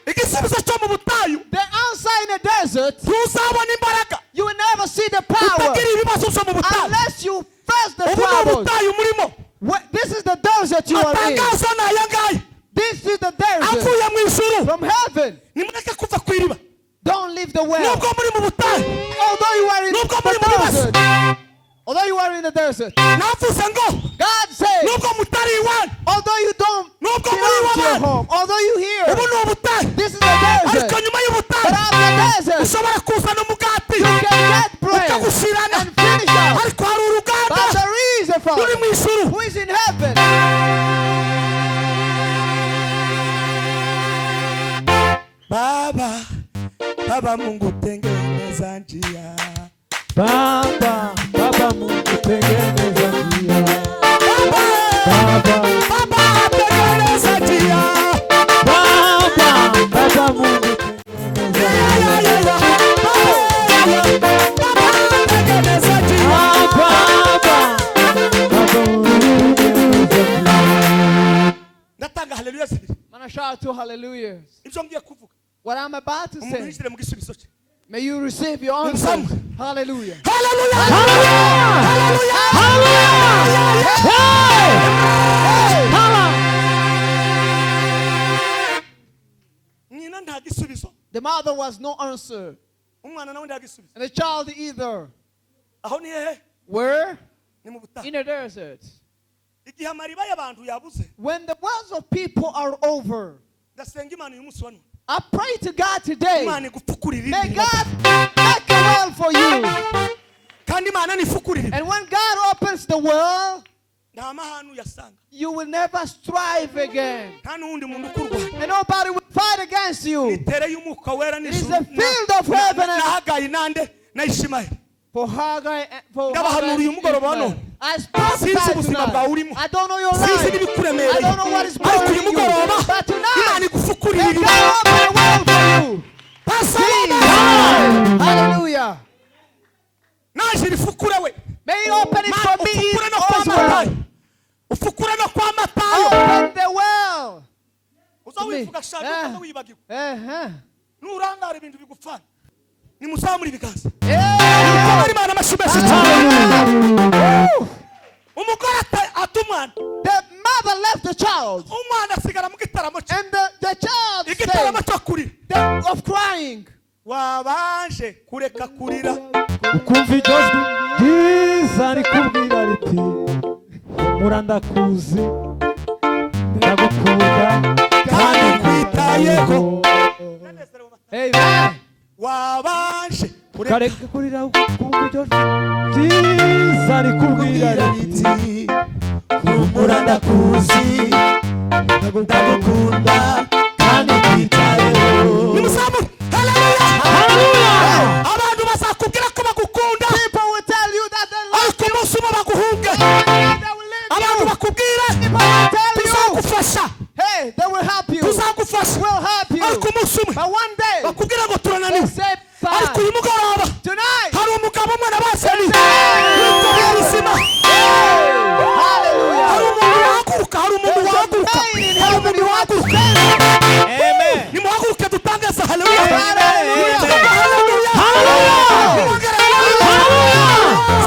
Igisubizo cyo mu butayu. The answer in the desert, Ntuzabona imbaraga. you will never see the power Utagira ibibazo byo mu butayu. unless you face the Ubu ni troubles. ubutayu murimo. This is the desert you are in. Atangazo ni aya ngaya. This is the desert Avuye mu ijuru. from heaven. Nimureke kuva ku iriba. Don't leave the well. Nubwo muri mu butayu. Although you are in Nubwo muri the mu bibazo. desert. Although you are in the desert. Navuze ngo God said, nubwo mutari iwanyu. although you don't Nubwo muri belong to your iwanyu. home, although you hear, Ubu ni ubutayu. this is the Ariko desert. nyuma y'ubutayu But after the desert, ushobora kuzana umugati you can get bread ukagushirana. and finish up. Ariko hari uruganda But there is a ruri Father mu ijuru. who is in heaven. Baba, Baba Mungu tengeneza njia. Baba, Baba Mungu tengeneza njia. Baba, Baba, Baba tengeneza njia. Baba, Baba Mungu tengeneza Ya, ya, ya, ya. Baba, Baba tengeneza njia. Baba, Baba Mungu tengeneza njia. Ndatanga haleluya zibiri. Man, I shout two hallelujahs. Ibyo ngiye kuvuga. What I'm about to Umuntu say, yinjire mu gisubizo cye. may you receive your answers. Msamu. Hallelujah. Haleluya! Haleluya! Haleluya! Nyina nta gisubizo. The mother was no answer, Umwana nawe nta gisubizo. and the child either. Aho ni hehe? Where? Ni mu butayu. In the desert. Igihe amariba y'abantu yabuze, When the wells of people are over, ndasenga Imana uyu munsi wa none. I pray to God today. Imana igupfukurire May iriba. God make a well for you. Kandi Imana nifukurire iriba. And when God opens the well, Nta mahane uyasanga. you will never strive again. Nta n'uwundi muntu ukurwanya. And nobody will fight against you. Itere y'umwuka wera It is n'ijuru. the field of heaven Na and Hagayi nande na Ishimayeli. for Haggai and for Ndabahanuriye Haggai and umugoroba wa Ishmael. none. I Sinzi prophesy ubuzima bwawe tonight. urimo. I don't know your Sinzi life. n'ibikuremereye. I don't know what is Ariko uyu bothering you. mugoroba But tonight, Imana igufukurire may iriba. God open a well for you. Pasarama! Jesus. Hallelujah. Naje irifukure we. May He open it Ma- for me ufukure no kwa as well. Matayo. Ufukure no kwa Matayo. Open the well. Uza wivuga shaka Eh. uza wibagirwa. Uh-huh. Nurangara ibintu bigupfana. Nimuzamure ibiganza. Yeah. Imana amashyi menshi cyane. Umugore ata umwana. The mother left the child. Umwana asigara mu gitaramo cye. And the child Igitaramo stayed cyo kurira. Of crying. Wabanje kureka kurira. Ukumva iryo jwi ryiza rikubwira riti humura ndakuzi ndagukunda kandi nkwitayeho. Amen. Wabanje kureka ukareka kurira ukumva iryo jwi ryiza rikubwira riti humura ndakuzi ndagukunda kandi nkwitayeho. Nimuzamure. Haleluya. Abantu bazakubwira ko bagukunda. People will tell you that they love Ariko umunsi umwe baguhunge. you. They will leave Abantu you. bakubwira People will tell you. tuzagufasha. Hey, they will help you. Tuzagufasha. Will help you. Ariko umunsi umwe But one day, bakubwira ngo they turananiwe. say Ariko bye. uyu mugoroba Tonight, hari umugabo umwe nabazaniye witwa Ubuzima. hallelujah. Hari umuntu wahaguruka, hari umuntu There's a wahaguruka, man in hari heaven umuntu who wants to wahaguruka. stand. Nimuhaguruke dutangaze haleluya. Hallelujah. Haleluya. Nimwongere haleluya.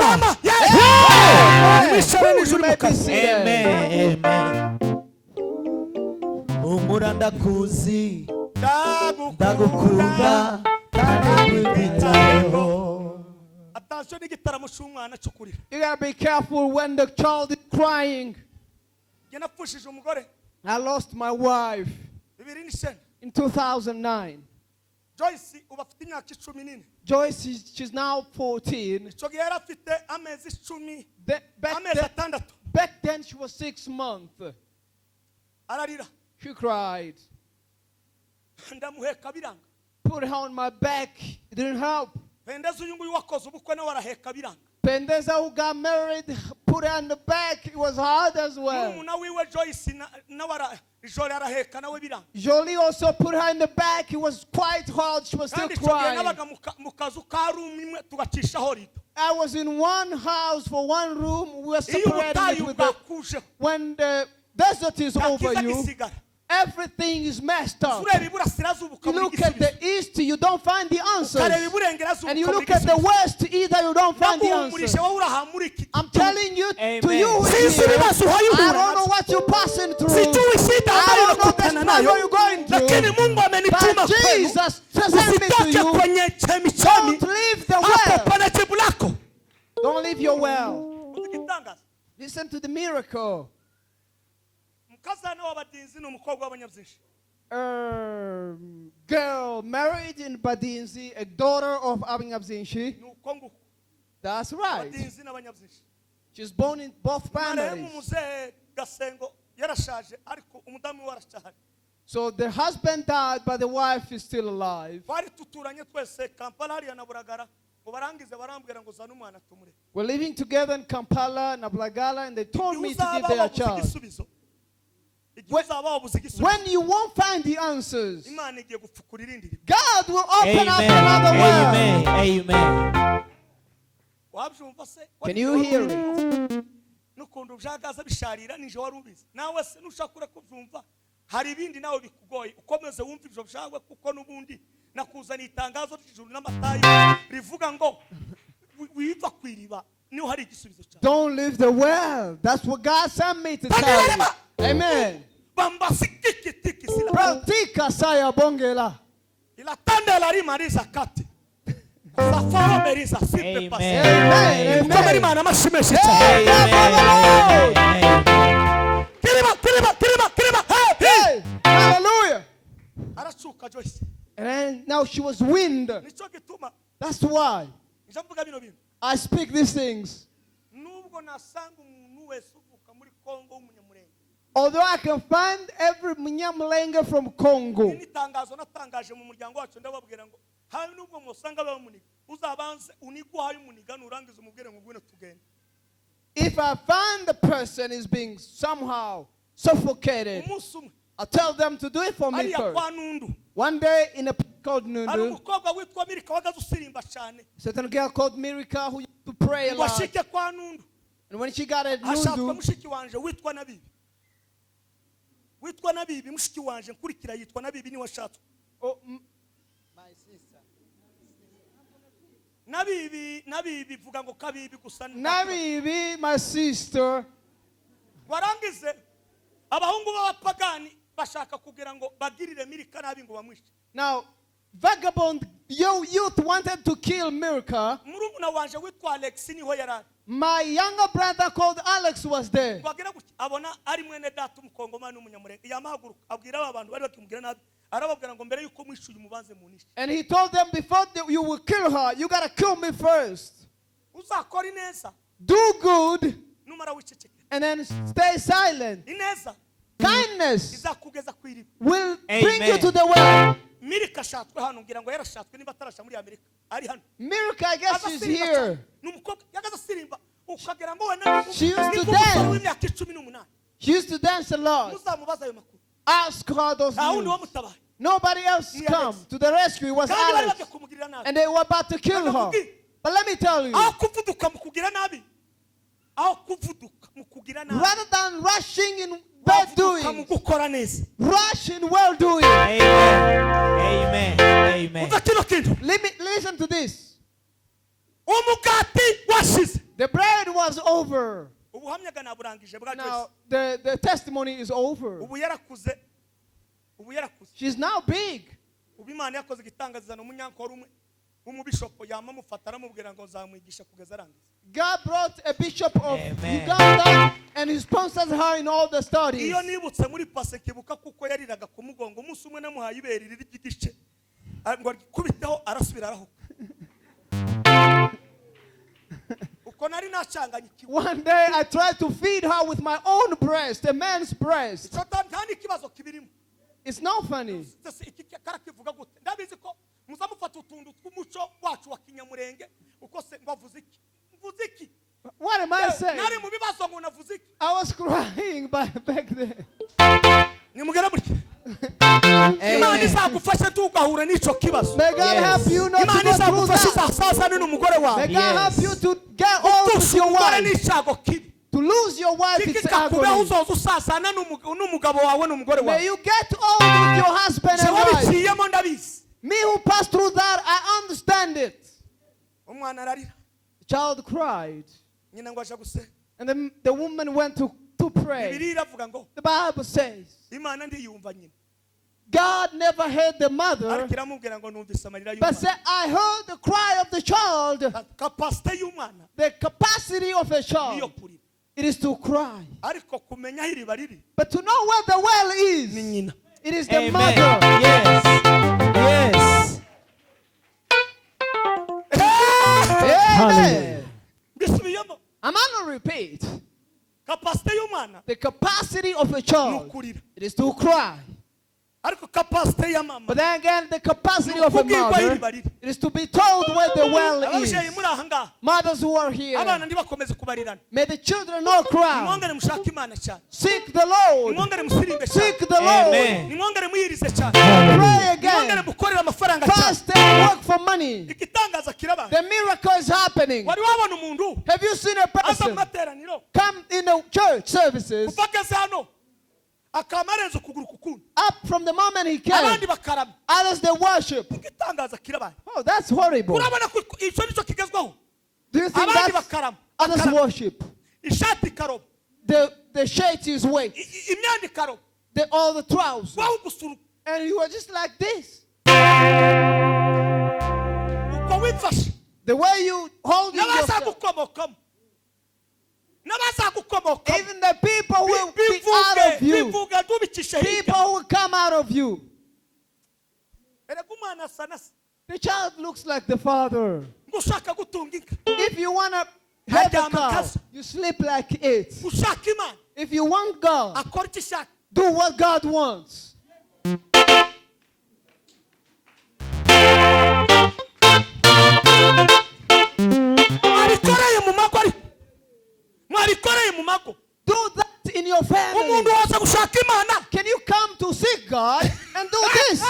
Samba. Yeah. Nimwicare n'ijuru You may mu be kazi. seated. Humura ndakuzi ndagukunda kandi nkwitayeho. Attention n'igitaramo cy'umwana cyo kurira. You gotta be careful when the child is crying. Njye napfushije umugore I lost my wife 2009. in 2009. Joyce ubu afite imyaka 14. Joyce, she's now 14. Icyo gihe yari afite amezi 10, Back amezi then, 6. back then she was 6 months. Ararira. She cried. Ndamuheka biranga. Put her on my back. It didn't help. Pendeza uyu nguyu wakoze ubukwe nawe araheka biranga. Pendeza, who got married, put her on the back. It was hard as well. Murumuna wiwe Joyce nawe Jolie araheka nawe biranga. Jolie also put her in the back. It was quite hard. She was still Kandi icyo gihe crying. nabaga mu kazu ka room imwe tugacishaho rido. I was in one house for one room. We were Iyo separated ubutayu with the, bwakujeho when the desert is over ntakiza you, gisigara. everything is messed up. Ureba iburasirazuba You ukabura look at igisubizo. the east, you don't find the answers. Ukareba iburengerazuba And you ukabura look at the igisubizo. west, either you don't find the Ndaguhumurije answers. wowe urahamura iki. I'm telling you, to you who is Sinzi here, ibibazo I uhayihura don't know what you're passing through. Sijui shida I ambayo don't know the unakutana struggle nayo, you're going through. lakini Mungu amenituma But kwenu. Jesus sent me to Usitoke you. kwenye chemichemi, Don't leave the hapo well. pana jibu lako. Don't leave your well. Igitangaza. Listen to the miracle. Mukazana w'abadinzi ni umukobwa w'abanyabyinshi. Girl married in Badinzi, a daughter of Abingabzinshi. Ni uko nguko. That's right. Abadinzi n'abanyabyinshi. She's born in both Marehemu families. muzehe Gasengo yarashaje ariko umudamu we arashaje. So the husband died, but the wife is still alive. Twari tuturanye twese Kampala hariya na Buragara ngo barangize barambwira ngo zana umwana tumure. We're living together in Kampala and Ablagala, and they told me to Igihe give uzaba their wabuze child. igisubizo. Igihe uzaba wabuze igisubizo. When you won't find the answers, Imana igiye gupfukura irindi riba. God will open up another well. Amen. Amen. Wabyumva se? Can you hear it? N'ukuntu byagaza bisharira nije wari ubizi. Nawe se nushaka kubyumva hari ibindi nawe bikugoye ukomeze wumve ibyo byawe kuko n'ubundi nakuzaniye itangazo ry'ijuru n'amatayo rivuga ngo wiva ku iriba niho hari igisubizo cyawe. Don't leave the well. That's what God sent me to tell you. Amen. Bambasikikitiki sila. Pratika saya bongela. Ilatanda la rima riza kati. Safaro meriza simpe pasi. Amen. Komera Amen. Imana amashyi menshi cyane. Amen. Kirima, kirima, kirima, kirima. Hey, hey. Hey, hallelujah. Aracuka Joyce. And then now she was wind. Nicyo gituma That's why nja mvuga bino bintu. I speak these things. Nubwo nasanga umuntu wese uvuka muri Kongo w'umunyamurenge. Although I can find every Munyamulenge from Congo. Iri ni itangazo natangaje mu muryango wacu ndababwira ngo habe nubwo musanga bamuniga uzabanze uniguhaye umuniga nurangiza umubwire ngo ngwino tugende. If I find the person is being somehow suffocated, Umunsi umwe I'll tell them to do it for me hariya first. kwa Nundu One day in a place called hari Nundu, umukobwa witwa Mirika wagaze usirimba cyane certain girl called Mirika who used to pray a ngo lot. ashike kwa Nundu And when she got at hashakwa Nundu, mushiki wanje witwa Nabibi witwa Nabibi mushiki wanje nkurikira yitwa Nabibi niwe ashatswe oh, My sister. Nabibi nabibi vuga ngo kabibi gusa. Nabibi, my sister. Warangize abahungu b'abapagani bashaka kugira ngo bagirire Milika nabi ngo bamwishe. Now, vagabond youth wanted to kill Milcah. Murumuna wanje witwa Alex niho yarari. My younger brother called Alex was there. Wagira gutya abona ari mwene data umukongomani n'umunyamurenge yamahaguruka abwira aba bantu bari bakimubwira nabi arababwira ngo mbere yuko mwishuye umubanze munishe. And he told them, before you will kill her, you got to kill me first. Uzakora ineza. Do good. Numara wiceceke. And then stay silent. Ineza. Kindness izakugeza ku iriba. will bring you to the well. Milika ashatswe hano ngira ngo yarashatswe niba atarasha muri Amerika ari hano. Milika, I guess she's here. Numukobwa yagaze asirimba ukagera ngo wena. She used to dance. Imyaka 18. She used to dance a lot. Muzamubaza ayo makuru. Ask her those news. Nobody else come to the rescue. It was Alex. And they were about to kill her. But let me tell you, rather than rushing in bad doing, rush in well doing. Amen. Amen. Amen. Let me listen to this. The bread was over. Now the testimony is over. She's now big. God brought a bishop of Amen. Uganda and he sponsors her in all the studies. One day I tried to feed her with my own breast, a man's breast. It's not funny. What am I saying? I was crying back there. Amen. May God help you not to go through that. May God help you to get old with your wife. To lose your wife, it's agony. May you get old with your husband and wife. Me who passed through that, I understand it. The child cried. And then the woman went to pray. The Bible says, God never heard the mother, but said, I heard the cry of the child. The capacity of a child, it is to cry. But to know where the well is, it is the Amen. Mother. Yes. Yes. Amen. I'm going to repeat. The capacity of a child, it is to cry. But then again, the capacity of a mother, it is to be told where the well is. Mothers who are here, may the children not cry. Seek the Lord. Seek the Lord. Amen. Pray again. Fast and work for money. The miracle is happening. Have you seen a person come in the church services up from the moment he came? Others they worship. Oh, that's horrible. Do you think that's others worship? The shirt is wet. All the trousers. And you are just like this. The way you hold yourself. Even the people who will be out of you. People who will come out of you. The child looks like the father. If you want to have a cow, you sleep like it. If you want God, do what God wants. Do that in your family. Can you come to seek God and do this?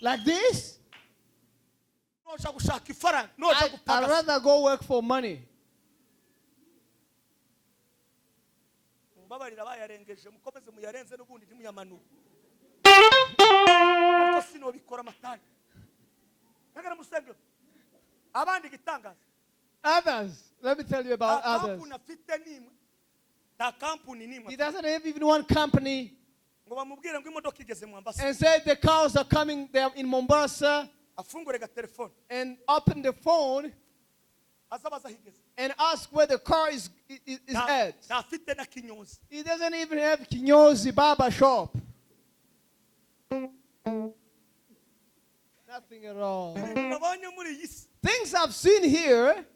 Like this? I'd rather go work for money. Ariko sinobikora Matayo. Nagara musengero. Abandi gitangaza. Others, let me tell you about others. Kampuni afite nimwe. Ta kampuni nimwe. He doesn't have even one company. Ngo bamubwire ngo imodoka igeze Mombasa. And said the cars are coming there in Mombasa. Afungure ga telephone. And open the phone. And ask where the car is at. He doesn't even have kinyozi barber shop. Nothing at all. Things I've seen here.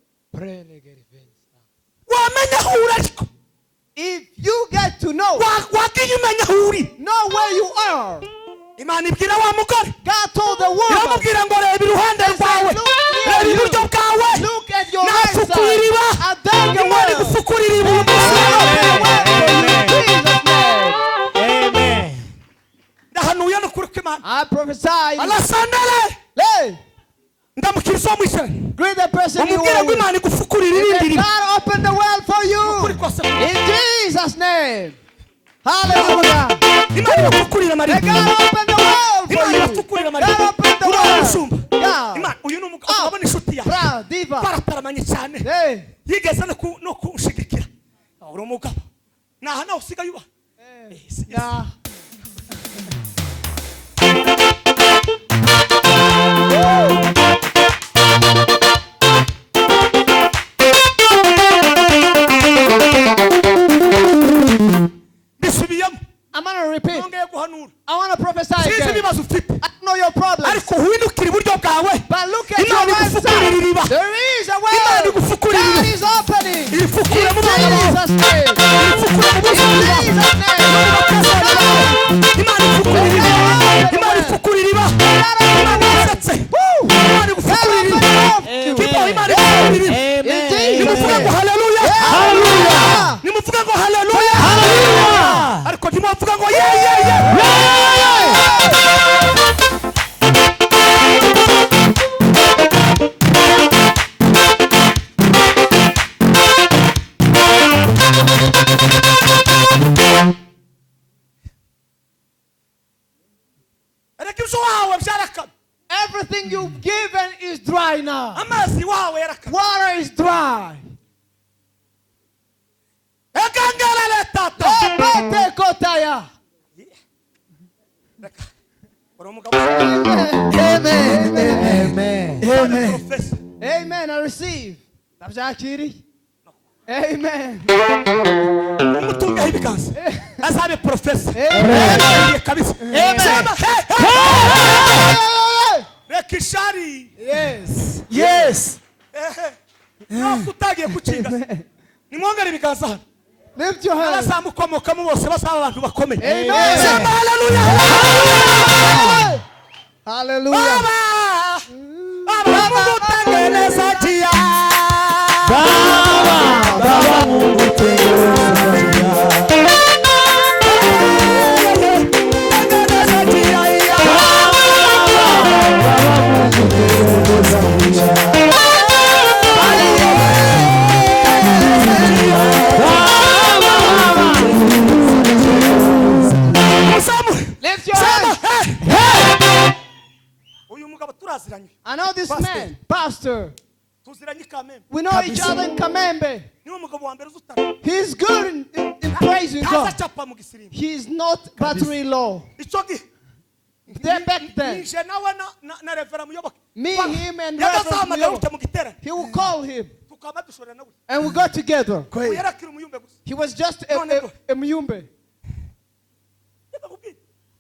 If you get to know where you are. God told the woman, look at your right side. I dug a well. Amen. I prophesy. Hey. Greet the person you are with. God open the well for you. In Jesus' name. Hallelujah. May God open the well for you. God open the well. Yeah. Oh, Bra, diva. Hey. Yeah. I'm going to repeat. I want to prophesy again. I don't know your problems. But look at your right side. There is a well. God is opening. In Jesus' name. In Jesus' name. Amen. Hallelujah. Hallelujah. Hallelujah. Hallelujah. Everything you've given is dry now. Water is dry. Amen. Amen. Amen. Amen. I receive. Amen. Amen. Yes. Yes. Lift your hands. Amen. Amen. Hallelujah. Baba Mungu tengeneza njia. Baba Mungu tengeneza njia. Tengeneza njia. Baba Mungu tengeneza njia. Lift your hands. I know this man, pastor. We know each other in Kamembe. He's good in praising God. He's not battery low. Then back then, me, him, and Reverend Muyoboke, he will call him. And we got together. He was just a muyumbe.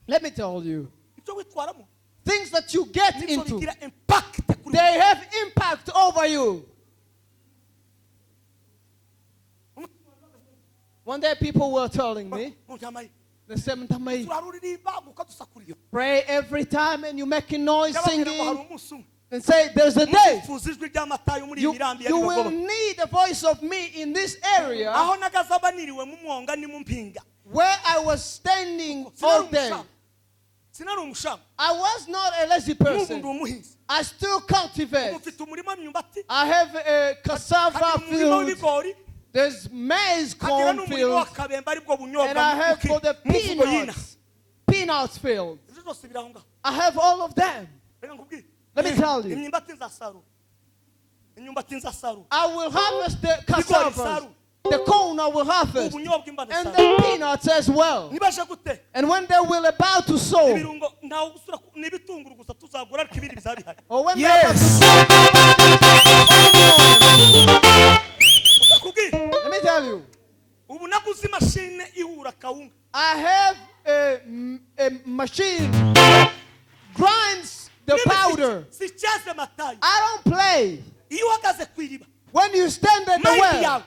Let me tell you. Things that you get into, they have impact over you. One day people were telling me, the same time, you pray every time and you're making noise, singing, and say, there's a day you will need the voice of me in this area where I was standing all day. I was not a lazy person. I still cultivate. I have a cassava field. There's maize corn field. And I have for the peanuts field. I have all of them. Let me tell you. I will harvest the cassavas. The corn I will harvest. And the peanuts as well. And when they will about to sow. Or when they are about to sow. Let me tell you. I have a machine that grinds the powder. I don't play. When you stand at the well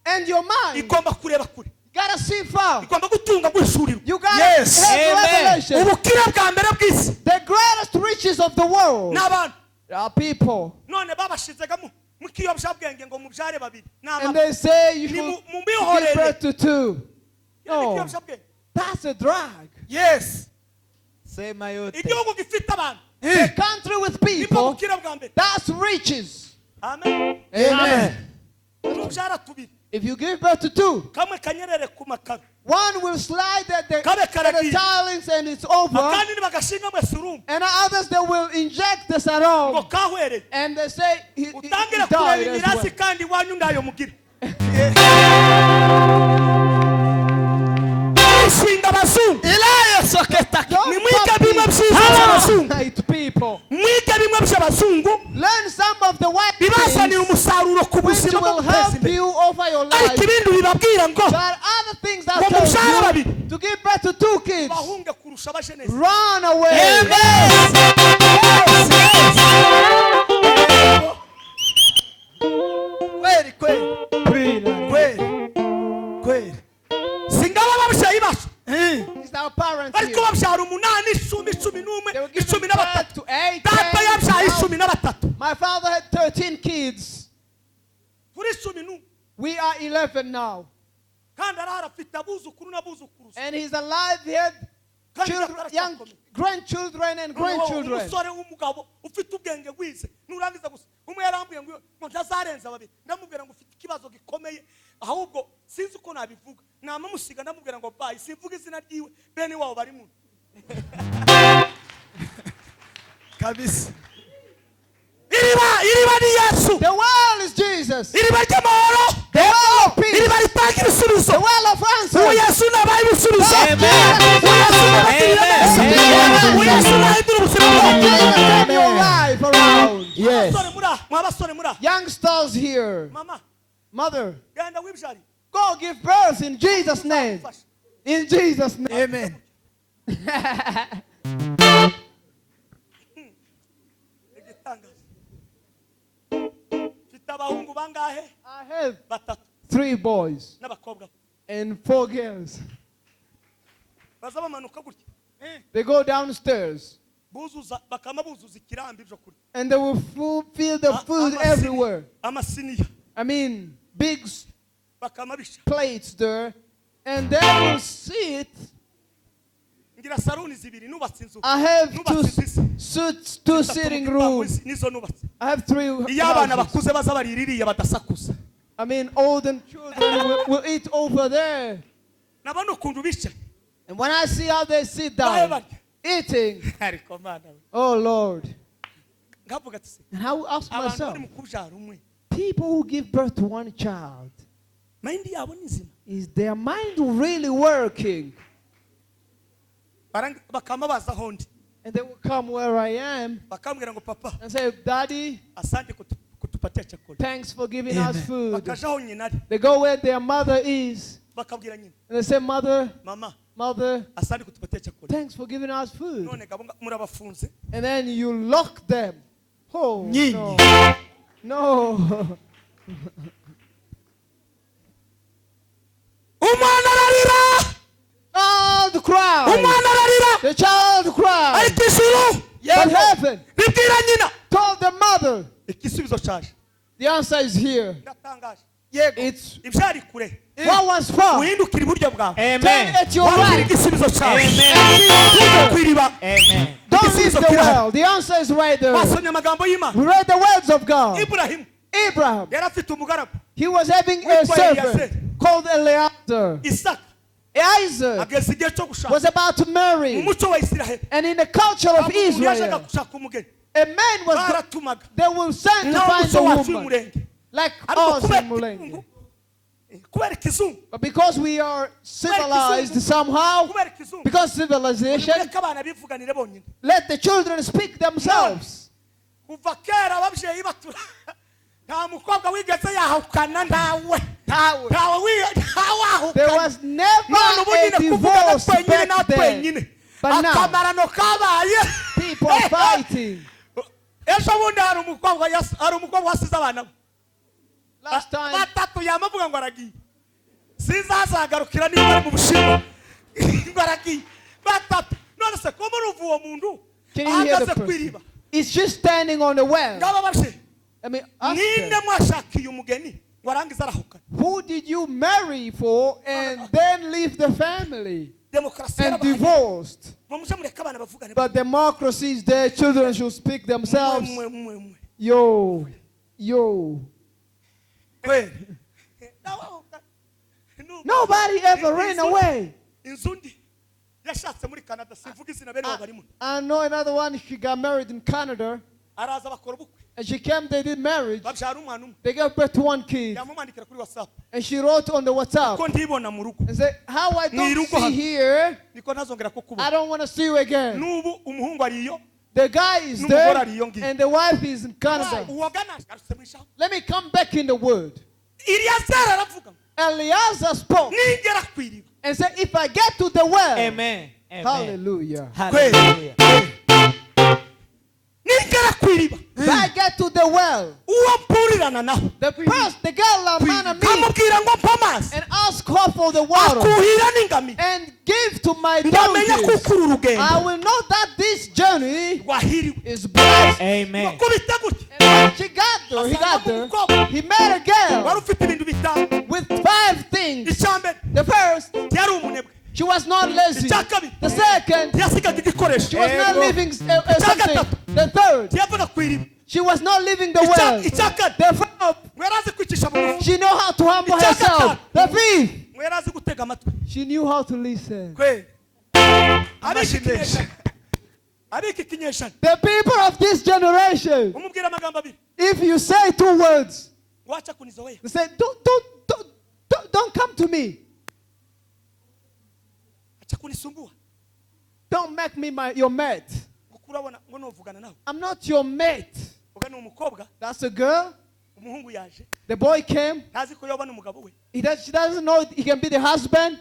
and your mind, you gotta see far. You gotta have revelation. The greatest riches of the world are people. And they say you should give birth to two. No, that's a drug. Yes. The country with people, that's riches. Amen. Amen. If you give birth to two, one will slide at the tilings and it's over. And others they will inject the serum. And they say he died as well. Don't people. Learn some of the white things which will help you over your life. But other things that told you to give birth to two kids, run away. Amen. Kweli kweli. Kweli kweli. It's our parents here. They were giving birth to 8, 10, 12. My father had 13 kids. We are 11 now. And he's alive. He had children, young grandchildren and grandchildren. Kabisa. The well is Jesus. The well of peace. The well of answers. Jesus turn your life around. Yes. Youngsters here. Mother, go give birth in Jesus' name. In Jesus' name. Amen. I have 3 boys and 4 girls. They go downstairs and they will fill the food everywhere. I mean, big plates there, and they will see it. I have 2 sitting rooms. I have 3 houses. I mean, old and children will eat over there. And when I see how they sit down, eating, oh Lord. And I will ask myself, people who give birth to one child, is their mind really working? And they will come where I am and say, Daddy, thanks for giving us food. They go where their mother is. And they say, Mother, Mother, thanks for giving us food. And then you lock them. Oh, no. No. Child cried. The child cried. But heaven told the mother. The answer is here. It's what was far. Amen. Turn at your right. Amen. Amen. Don't leave the well. The answer is right there. We read the words of God. Abraham. He was having a servant called Eliezer. Isaac ageze igihe cyo gushaka was about to mu marry. muco wa Isiraheli And in the culture of ntabwo umuntu yajyaga Israel, gushaka umugeni a man was baratumaga they will send to naho find umuco a wacu woman. w'umurenge Like ariko us in kubera Mulenge. ikizungu kubera ikizungu But because we are civilized somehow, kubera ikizungu because civilization, mureke abana bivuganire bonyine let the children speak themselves. Kuva kera ababyeyi batura nta mukobwa wigeze yahukana ntawe Ntawe. ntawe There ntawahukana was never none ubu a nyine kuvugana divorce twenyine na back then. twenyine But now, akamarano kabaye people are fighting. Ejo bundi hari umukobwa hari umukobwa wasize abana be Last time, batatu yamavuga ngo aragiye sinzi aho azagarukira niba ari mu Bushinwa ngo aragiye batatu none se ko murumva uwo muntu can you hear the ahagaze ku person? iriba It's just standing on the well. ngaba babye I mean, ask ninde them, mwashakiye umugeni ngo arangize arahukana who did you marry for and then leave the family demokarasi and yarabaye divorced? ngo muje mureke abana bavugane But democracy is there. Children should speak themselves. mwe mwe mwe Yo, yo. Kweli Ntawahukana. Nobody ever ran away. Inzu ndi yashatse muri Canada simvuga izina bene wabo barimo I know another one. She got married in Canada. Araza bakora ubukwe And she came, they did marriage. Babyara umwana umwe They gave birth to one kid. yamumwandikira kuri WhatsApp And she wrote on the WhatsApp ko ndibona mu rugo and said, "How I don't Mwirugo see hano. here, Niko ntazongera I kukubona don't want to see you again." N'ubu umuhungu ariyo The guy is N'umugore there ariyo ngiyo. and the wife is in Canada. Uwagana agarutse mu ijambo Let me come back in the word. Eliyazari aravuga ngo Eliezer spoke ningera ku iriba and said, "If I get to the well," Amen. Amen. Hallelujah. Hallelujah. Ningera ku iriba If I get to the well, uwo mpurirana naho the person, the girl I'm gonna meet nkamubwira ngo mpa amazi and ask her for the water akuhira n'ingamiya and give to my ndamenya donkeys, kuko uru rugendo I will know that this journey rwahiriwe is blessed. Amen. Kubita gutya And when she got there, he got there, he met a wari girl ufite ibintu bitanu with five things. Icya mbere The first, yari umunebwe she was not lazy. Icya kabiri The second, ntiyasigaga igikoresho she was not leaving something. The third, ntiyavaga ku iriba she was not leaving the well. Icya kane The fourth, ngo yari azi kwicisha bugufi she knew how to humble Icya herself. gatanu. The fifth, ngo yari azi gutega amatwi she knew how to listen. Kweli abika ikinyejana The people of this generation, umubwira amagambo abiri if you say two words, wacha kunizoea they say, Don't come to me. Acha kunisumbua Don't make me your mate. Kuko urabona ngo nuvugana nawe I'm not your mate." uga ni umukobwa That's a girl. Umuhungu yaje The boy came. Ntazi ko yoba n'umugabo we She doesn't know he can be the husband.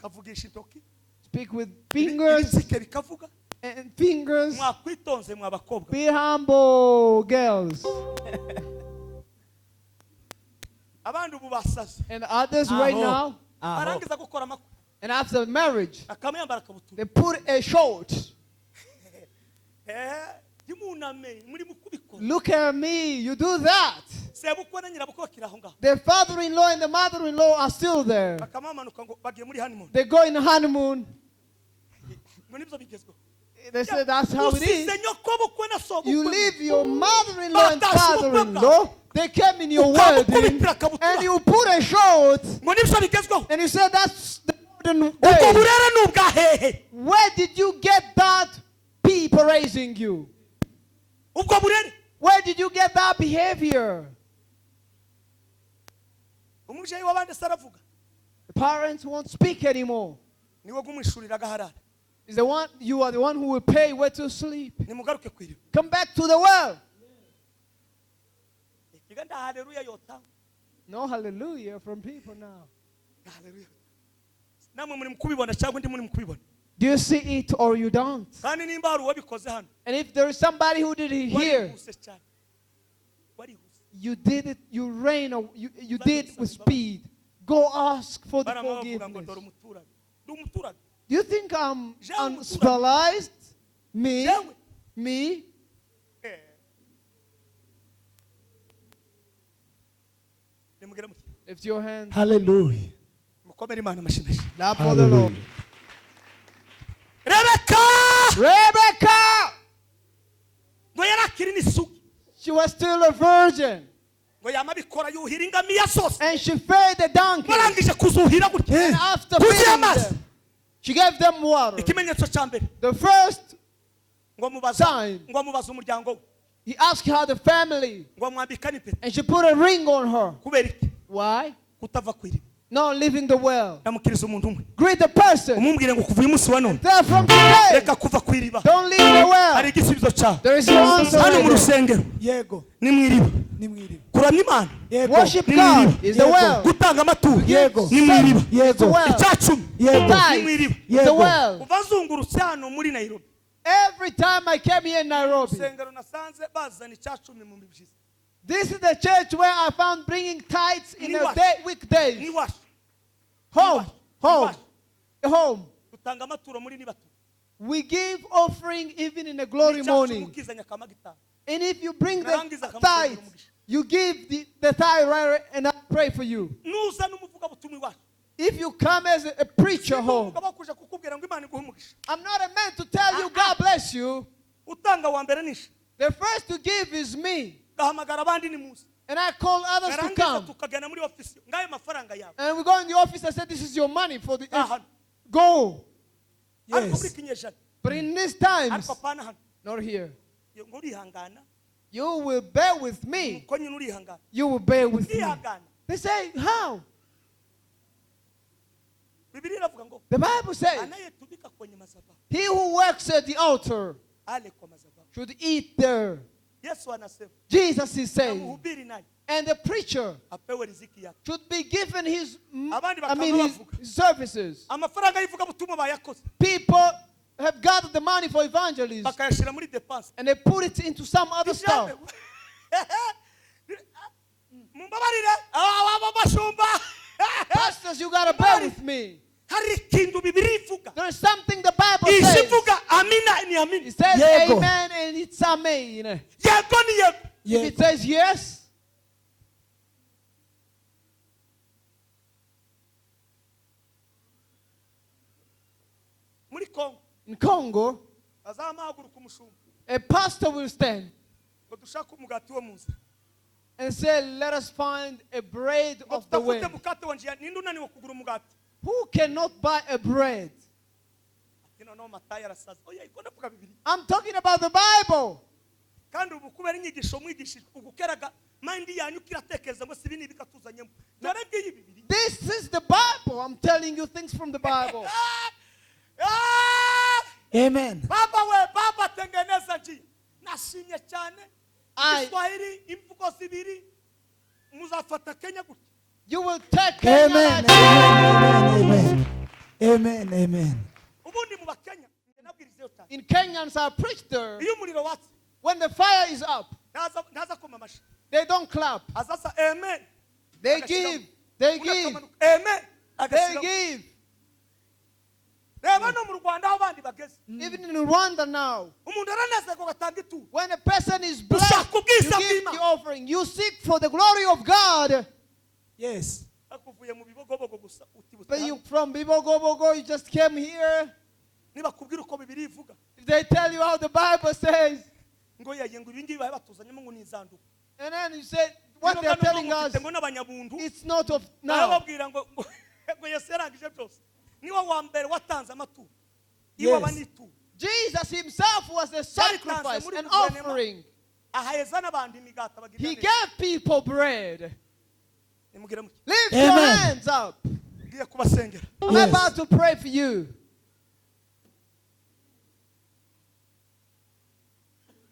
Kavugisha intoki Speak with fingers ibitsike bikavuga and fingers. Mwakwitonze mwa bakobwa Be humble, girls. Abandi ubu basaze And others right Aho. now, Aho. Barangiza gukora amakwe and after marriage, akamuyambara akabutura they put a short. Eh, ntimuname muri mu kubikora Look at me, you do that. Sebukwe na nyirabukwe bakiri aho ngaho The father-in-law and the mother-in-law are still there. Bakamamanuka ngo bagiye muri honeymoon They go in honeymoon. Ngo nibyo bigezweho They say that's how it is. Usize nyokobukwe na sobukwe You leave your mother-in-law and Batashye ubukwe bwawe. father-in-law. They came in your wedding, and you put a short, ngo nibyo bigezweho and you say that's the modern Ubwo way. burere ni ubwa hehe Where did you get that people raising you? Ubwo burere Where did you get that behavior? Umubyeyi w'abandi se aravuga The parents won't speak anymore. Niwe gumwishurira agaharara Is the one you are the one who will pay where to sleep. Nimugaruke ku iriba Come back to the well. Ikiga nda haleluya yotanga No hallelujah from people now. Haleluya namwe muri mukubibona cyangwa undi muri mukubibona Do you see it or you don't? Kandi nimba hari uwabikoze hano And if there is somebody who did it here, warihuse cyane warihuse you did it, you ran, or you did with speed. Go ask for the Barama bavuga ngo forgiveness. dore umuturage ndi umuturage Do you think I'm Jewe uncivilized? Me? Jewe. Me? Eh. Nimugire muti Lift your hand. Hallelujah. Mukomere Imana amashyi menshi Clap for the Lord. Rebeka Rebecca! Ngo yari akiri n'isugi She was still a virgin. Ngo yama abikora yuhira ingamiya zose. And she fed the donkey. Barangije kuzuhira gutya And after kuzuye feeding amazi, them, she gave them water. Ikimenyetso cya mbere, The first ngo mubaza sign, ngo mubaze umuryango we, he asked her the family, ngo amwambika n'impeta. And she put a ring on her. Kubera iki? Why? Kutava ku iriba. Not leaving the well. Namukiriza umuntu umwe. Greet the person. Umubwire ngo kuva uyu munsi wa none, Tell from today, reka kuva ku iriba. Don't leave the well. Hari igisubizo cyawe. There is no answer. Hano mu Right there. rusengero Yego. ni mu iriba. Ni mu iriba. Kuramya Imana Yego. Worship ni mu God iriba. is the well. Gutanga amaturo Yego. ni mu iriba. Yego. The well. Icyacumi Yego. ni mu iriba. Tithe is the Yego. well. Kuva nzungurutse hano muri Nairobi, Every time I came here in Nairobi, rusengero nasanze bazana icyacumi mu mibyizi. This is the church where I found bringing tithes in a Niwash. day, weekdays. Niwash. Home, home, home. Dutanga amaturo muri nibatu. We give offering even in the glory Icyacumi morning. ukizanya akamagita. And if you bring the Narangiza akamusengera tithe, umugisha. you give the tithe right, and I pray for you. Nuza n'umuvugabutumwa iwacu. If you come as a preacher home, Umugabo kuja kukubwira ngo Imana iguhe umugisha. I'm not a man to tell you God bless you. Utanga wa mbere nishe. The first to give is me. Gahamagara abandi ni muze. And I call others to Narangiza come. tukagana muri office. Ngayo mafaranga yawe. And we go in the office and say, this is your money for the Aha. Go. Ariko Yes. muri kinyejana. But in these times, Ariko apana hano. not here. Ngo urihangana. You will bear with me. Ko nyine urihangana. You will bear with me. Urihangana. They say, how? Bibiliya iravuga ngo The Bible says, anayetubika kwenye madhabahu he who works at the altar ale kwa madhabahu. should eat there. Yesu anasema, Jesus is saying, mhubiri naye and the preacher apewe riziki yake. should be given his, Abandi I mean, his bakaba bavuga. services. Amafaranga y'ivugabutumwa bayakoze. People have gathered the money for evangelism Bakayashira muri dépense. and they put it into some other stuff. Mumbabarire aba bashumba. Pastors, you got to bear with me. Hari ikintu Bibiliya ivuga. There is something the Bible says. Izivuga amina ni amina. It says Yego. amen and it's amen. Yego ni yego. If it says yes, Muri Kongo in Congo, azamahaguruka umushumba a pastor will stand ngo dushake umugati wo mu nzira. and say, let us find a bread Ngo of the way. tutafute mukate wa njia, ninde unaniwe kugura umugati? Who cannot buy a bread? Ati noneho Matayo arasaza. Oya, iko ndavuga Bibiliya. I'm talking about the Bible. Kandi ubu kubera inyigisho mwigishijwe, ugukeraga mind yanyu kiratekereza ngo si ibi ni ibikatuzanyemo. Dore ngiyi Bibiliya. This is the Bible. I'm telling you things from the Bible. Amen. Baba we, baba tengeneza njia. Nashimye cyane. I Igiswahili imvugo zibiri muzafata Kenya gutya. You will take Kenya Amen. like Amen. Amen. Amen. Amen. Ubundi mu Bakenya nabwirizeyo cyane. In Kenyans, I preached there. Iyo umuriro watse, When the fire is up, ntaza koma amashyi. they don't clap. Azasa amen. They give. They give. Amen. They give. Reba no mu Rwanda aho abandi bageze. Even in Rwanda now, Umuntu aranezerwa agatanga ituro. when a person is blessed, Ushaka ubwiza you give bw'Imana. the offering. You seek for the glory of God. Yes. Akuvuye mu bibogobogo gusa uti But you from Bibogobogo, you just came here. Nibakubwira uko Bibiliya ivuga. If they tell you how the Bible says, Ngo yaye ngo ibi ngibi bahe batuzanyemo ngo ni inzanduko. and then you say what they're telling us, ngo n'abanyabuntu. it's not of now. Barababwira ngo ngo Yesu yarangije byose. Niwe wa mbere watanze amaturo. Iwe aba n'ituro. Jesus himself was a sacrifice, an offering. Aheza n'abantu imigati abagirira He neza. gave people bread. Nimugire mutya. Lift Amen. your hands up. Ngiye kubasengera. I'm Yes. about to pray for you.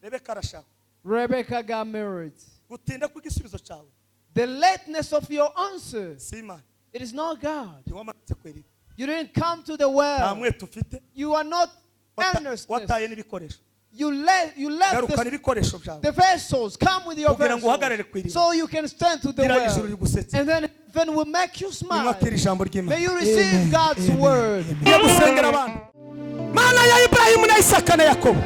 Rebecca arashaka. Rebecca got married. Gutinda kw'igisubizo cyawe. The lateness of your answer, Si Imana. it is not God. Ntiwamanutse ku iriba. You didn't come to the Nta well. mweto ufite. You are not earnest. Wataye n'ibikoresho. You left Garukana ibikoresho byawe. the vessels. Come with your Kugira ngo uhagarare ku vessels. iriba. So you can stand to the Gira ijuru well. rigusetse. And then heaven will make you smile. Nimwakire ijambo ry'Imana. May you receive Amen. God's Amen. word. Amen. Ngiye gusengera abantu. Mana ya Ibrahimu na Isaka na Yakobo.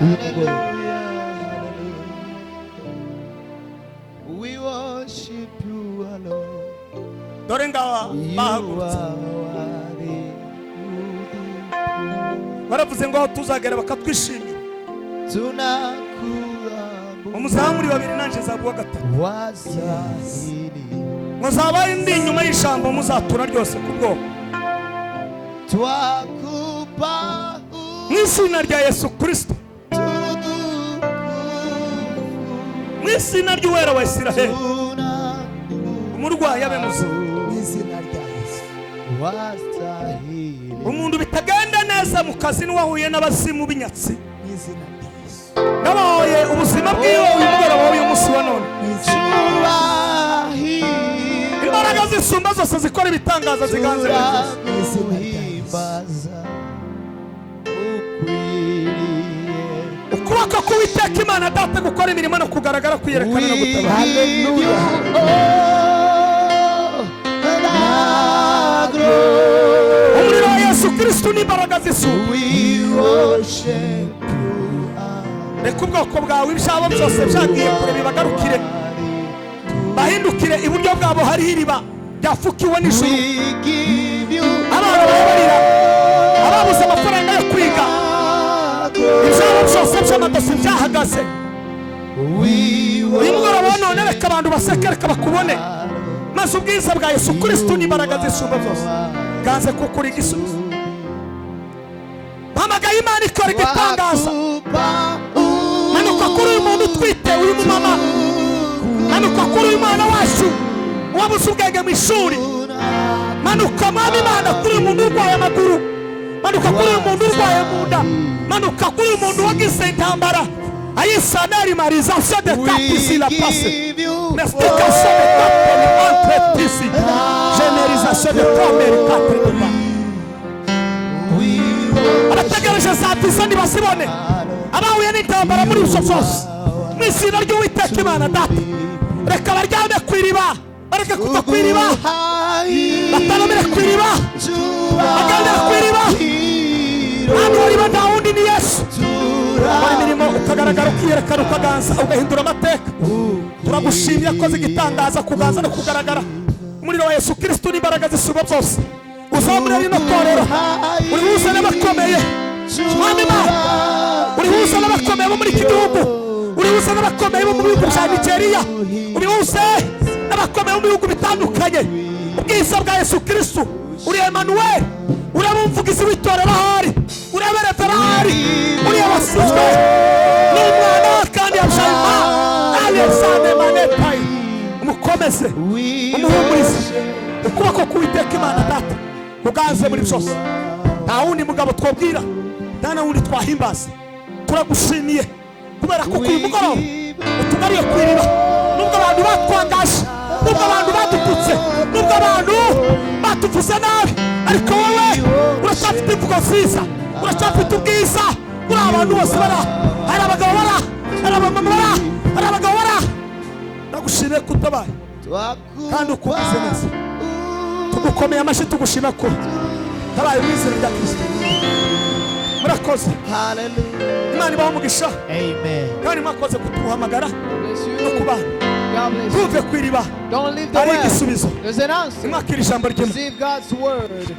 We worship you alone. Dore ngaba You bahagurutse. are worthy. Baravuze ngo aho tuzagera bakatwishimira. Tunakuabudu. Umuzamuri babiri nanje nzaguha gatatu. Wastahili. Muzaba ndi inyuma y'ijambo muzatura ryose ku bwoko. Twakupa Mu izina rya Yesu Kristo, mu izina ry'uwera wa Isiraheli, umurwayi abe muzima. Mu izina rya Yesu. Wastahili. Umuntu bitagenda neza mu kazi n'uwahuye n'abazimu b'inyatsi, Mu izina rya Yesu. nabaye ubuzima bwiwe uyu mugoroba w'uyu munsi wa none. Mu izina Cyubahiro. Imbaraga zisumba zose zikora ibitangaza ziganze muri byose. Turaguhimbaza. Ukwiriye. Ukuboko k'Uwiteka Imana Data gukora imirimo no kugaragara, kwiyerekana no gutabara. Hallelujah. Umuriro wa Yesu Kristo n'imbaraga zisumba. Reka ubwoko bwawe ibyabo byose byagiye kure bibagarukire, bahindukire iburyo bwabo hariho iriba ryafukiwe n'ijuru. Abana barabarira, ababuze amafaranga yo kwiga, ibyabo byose by'amadasi byahagaze. Uyu mugoroba wa none reka abantu baseke, reka bakubone, maze ubwiza bwa Yesu Kristo n'imbaraga zisumba byose ganze kukuri igisubizo. Mpamagaye Imana ikora igitangaza. Manuka kuri uyu muntu utwite, uyu mumama. Manuka kuri uyu mwana wacu wabuze ubwenge mu ishuri. Manuka Mwami Imana kuri uyu muntu urwaye amaguru. Manuka kuri uyu muntu urwaye mu nda. Manuka kuri uyu muntu wagize intambara. Ayisanari marization de kapisi la passe. Mestication de kapeli entre tisi. Générisation de premier quatre de ba. Abategereje za tisa ntibazibone. Abahuye n'intambara muri ibyo byose, mu izina ry'Uwiteka Imana Data, reka baryame ku iriba, bareke kuva ku iriba, bataramire ku iriba, bagendere ku iriba. Mwami w'iriba nta wundi ni Yesu. Ukora imirimo ukagaragara, ukiyerekana, ukaganza, ugahindura amateka. Turagushimye akoze igitangaza, kuganza no kugaragara. Umuriro wa Yesu Kristo n'imbaraga zisumba byose uzamure rino torero, urihuze n'abakomeye. Mwami Imana, urihuze n'abakomeye bo muri iki gihugu, urihuze n'abakomeye bo mu bihugu bya Nigeria, urihuze n'abakomeye bo mu bihugu bitandukanye. Ubwiza bwa Yesu Kristo, uri Emmanuel, urebe umuvugizi w'itorero ahari, urebe revera ahari, uriya wasizwe n'umwana kandi yabyaye Alexandre Manetayi. Umukomeze, umuhumurize. Ukuboko k'Uwiteka Imana Data kuganze muri byose. Nta wundi mugabo twabwira, nta na wundi twahimbaza. Turagushimiye kubera ko uyu mugoroba utugariye ku iriba. Nubwo abantu batwangaje, nubwo abantu badututse, nubwo abantu batuvuze nabi, ariko wowe uracyafite imvugo nziza, uracyafite ubwiza. Uri abantu bose bara, hari abagabo bara, hari abamama bara, hari abagabo bara. Ndagushimiye ko utabaye kandi ukugize neza. Tugukomeye amashyi, tugushima ko tabaye mu izina rya Kristo. Murakoze. Imana ibahe umugisha. Kandi mwakoze kutuhamagara no kubana. Tuve ku iriba Don't leave the ari well. igisubizo. There's an answer. Mwakira ijambo ry'Imana. Receive God's word.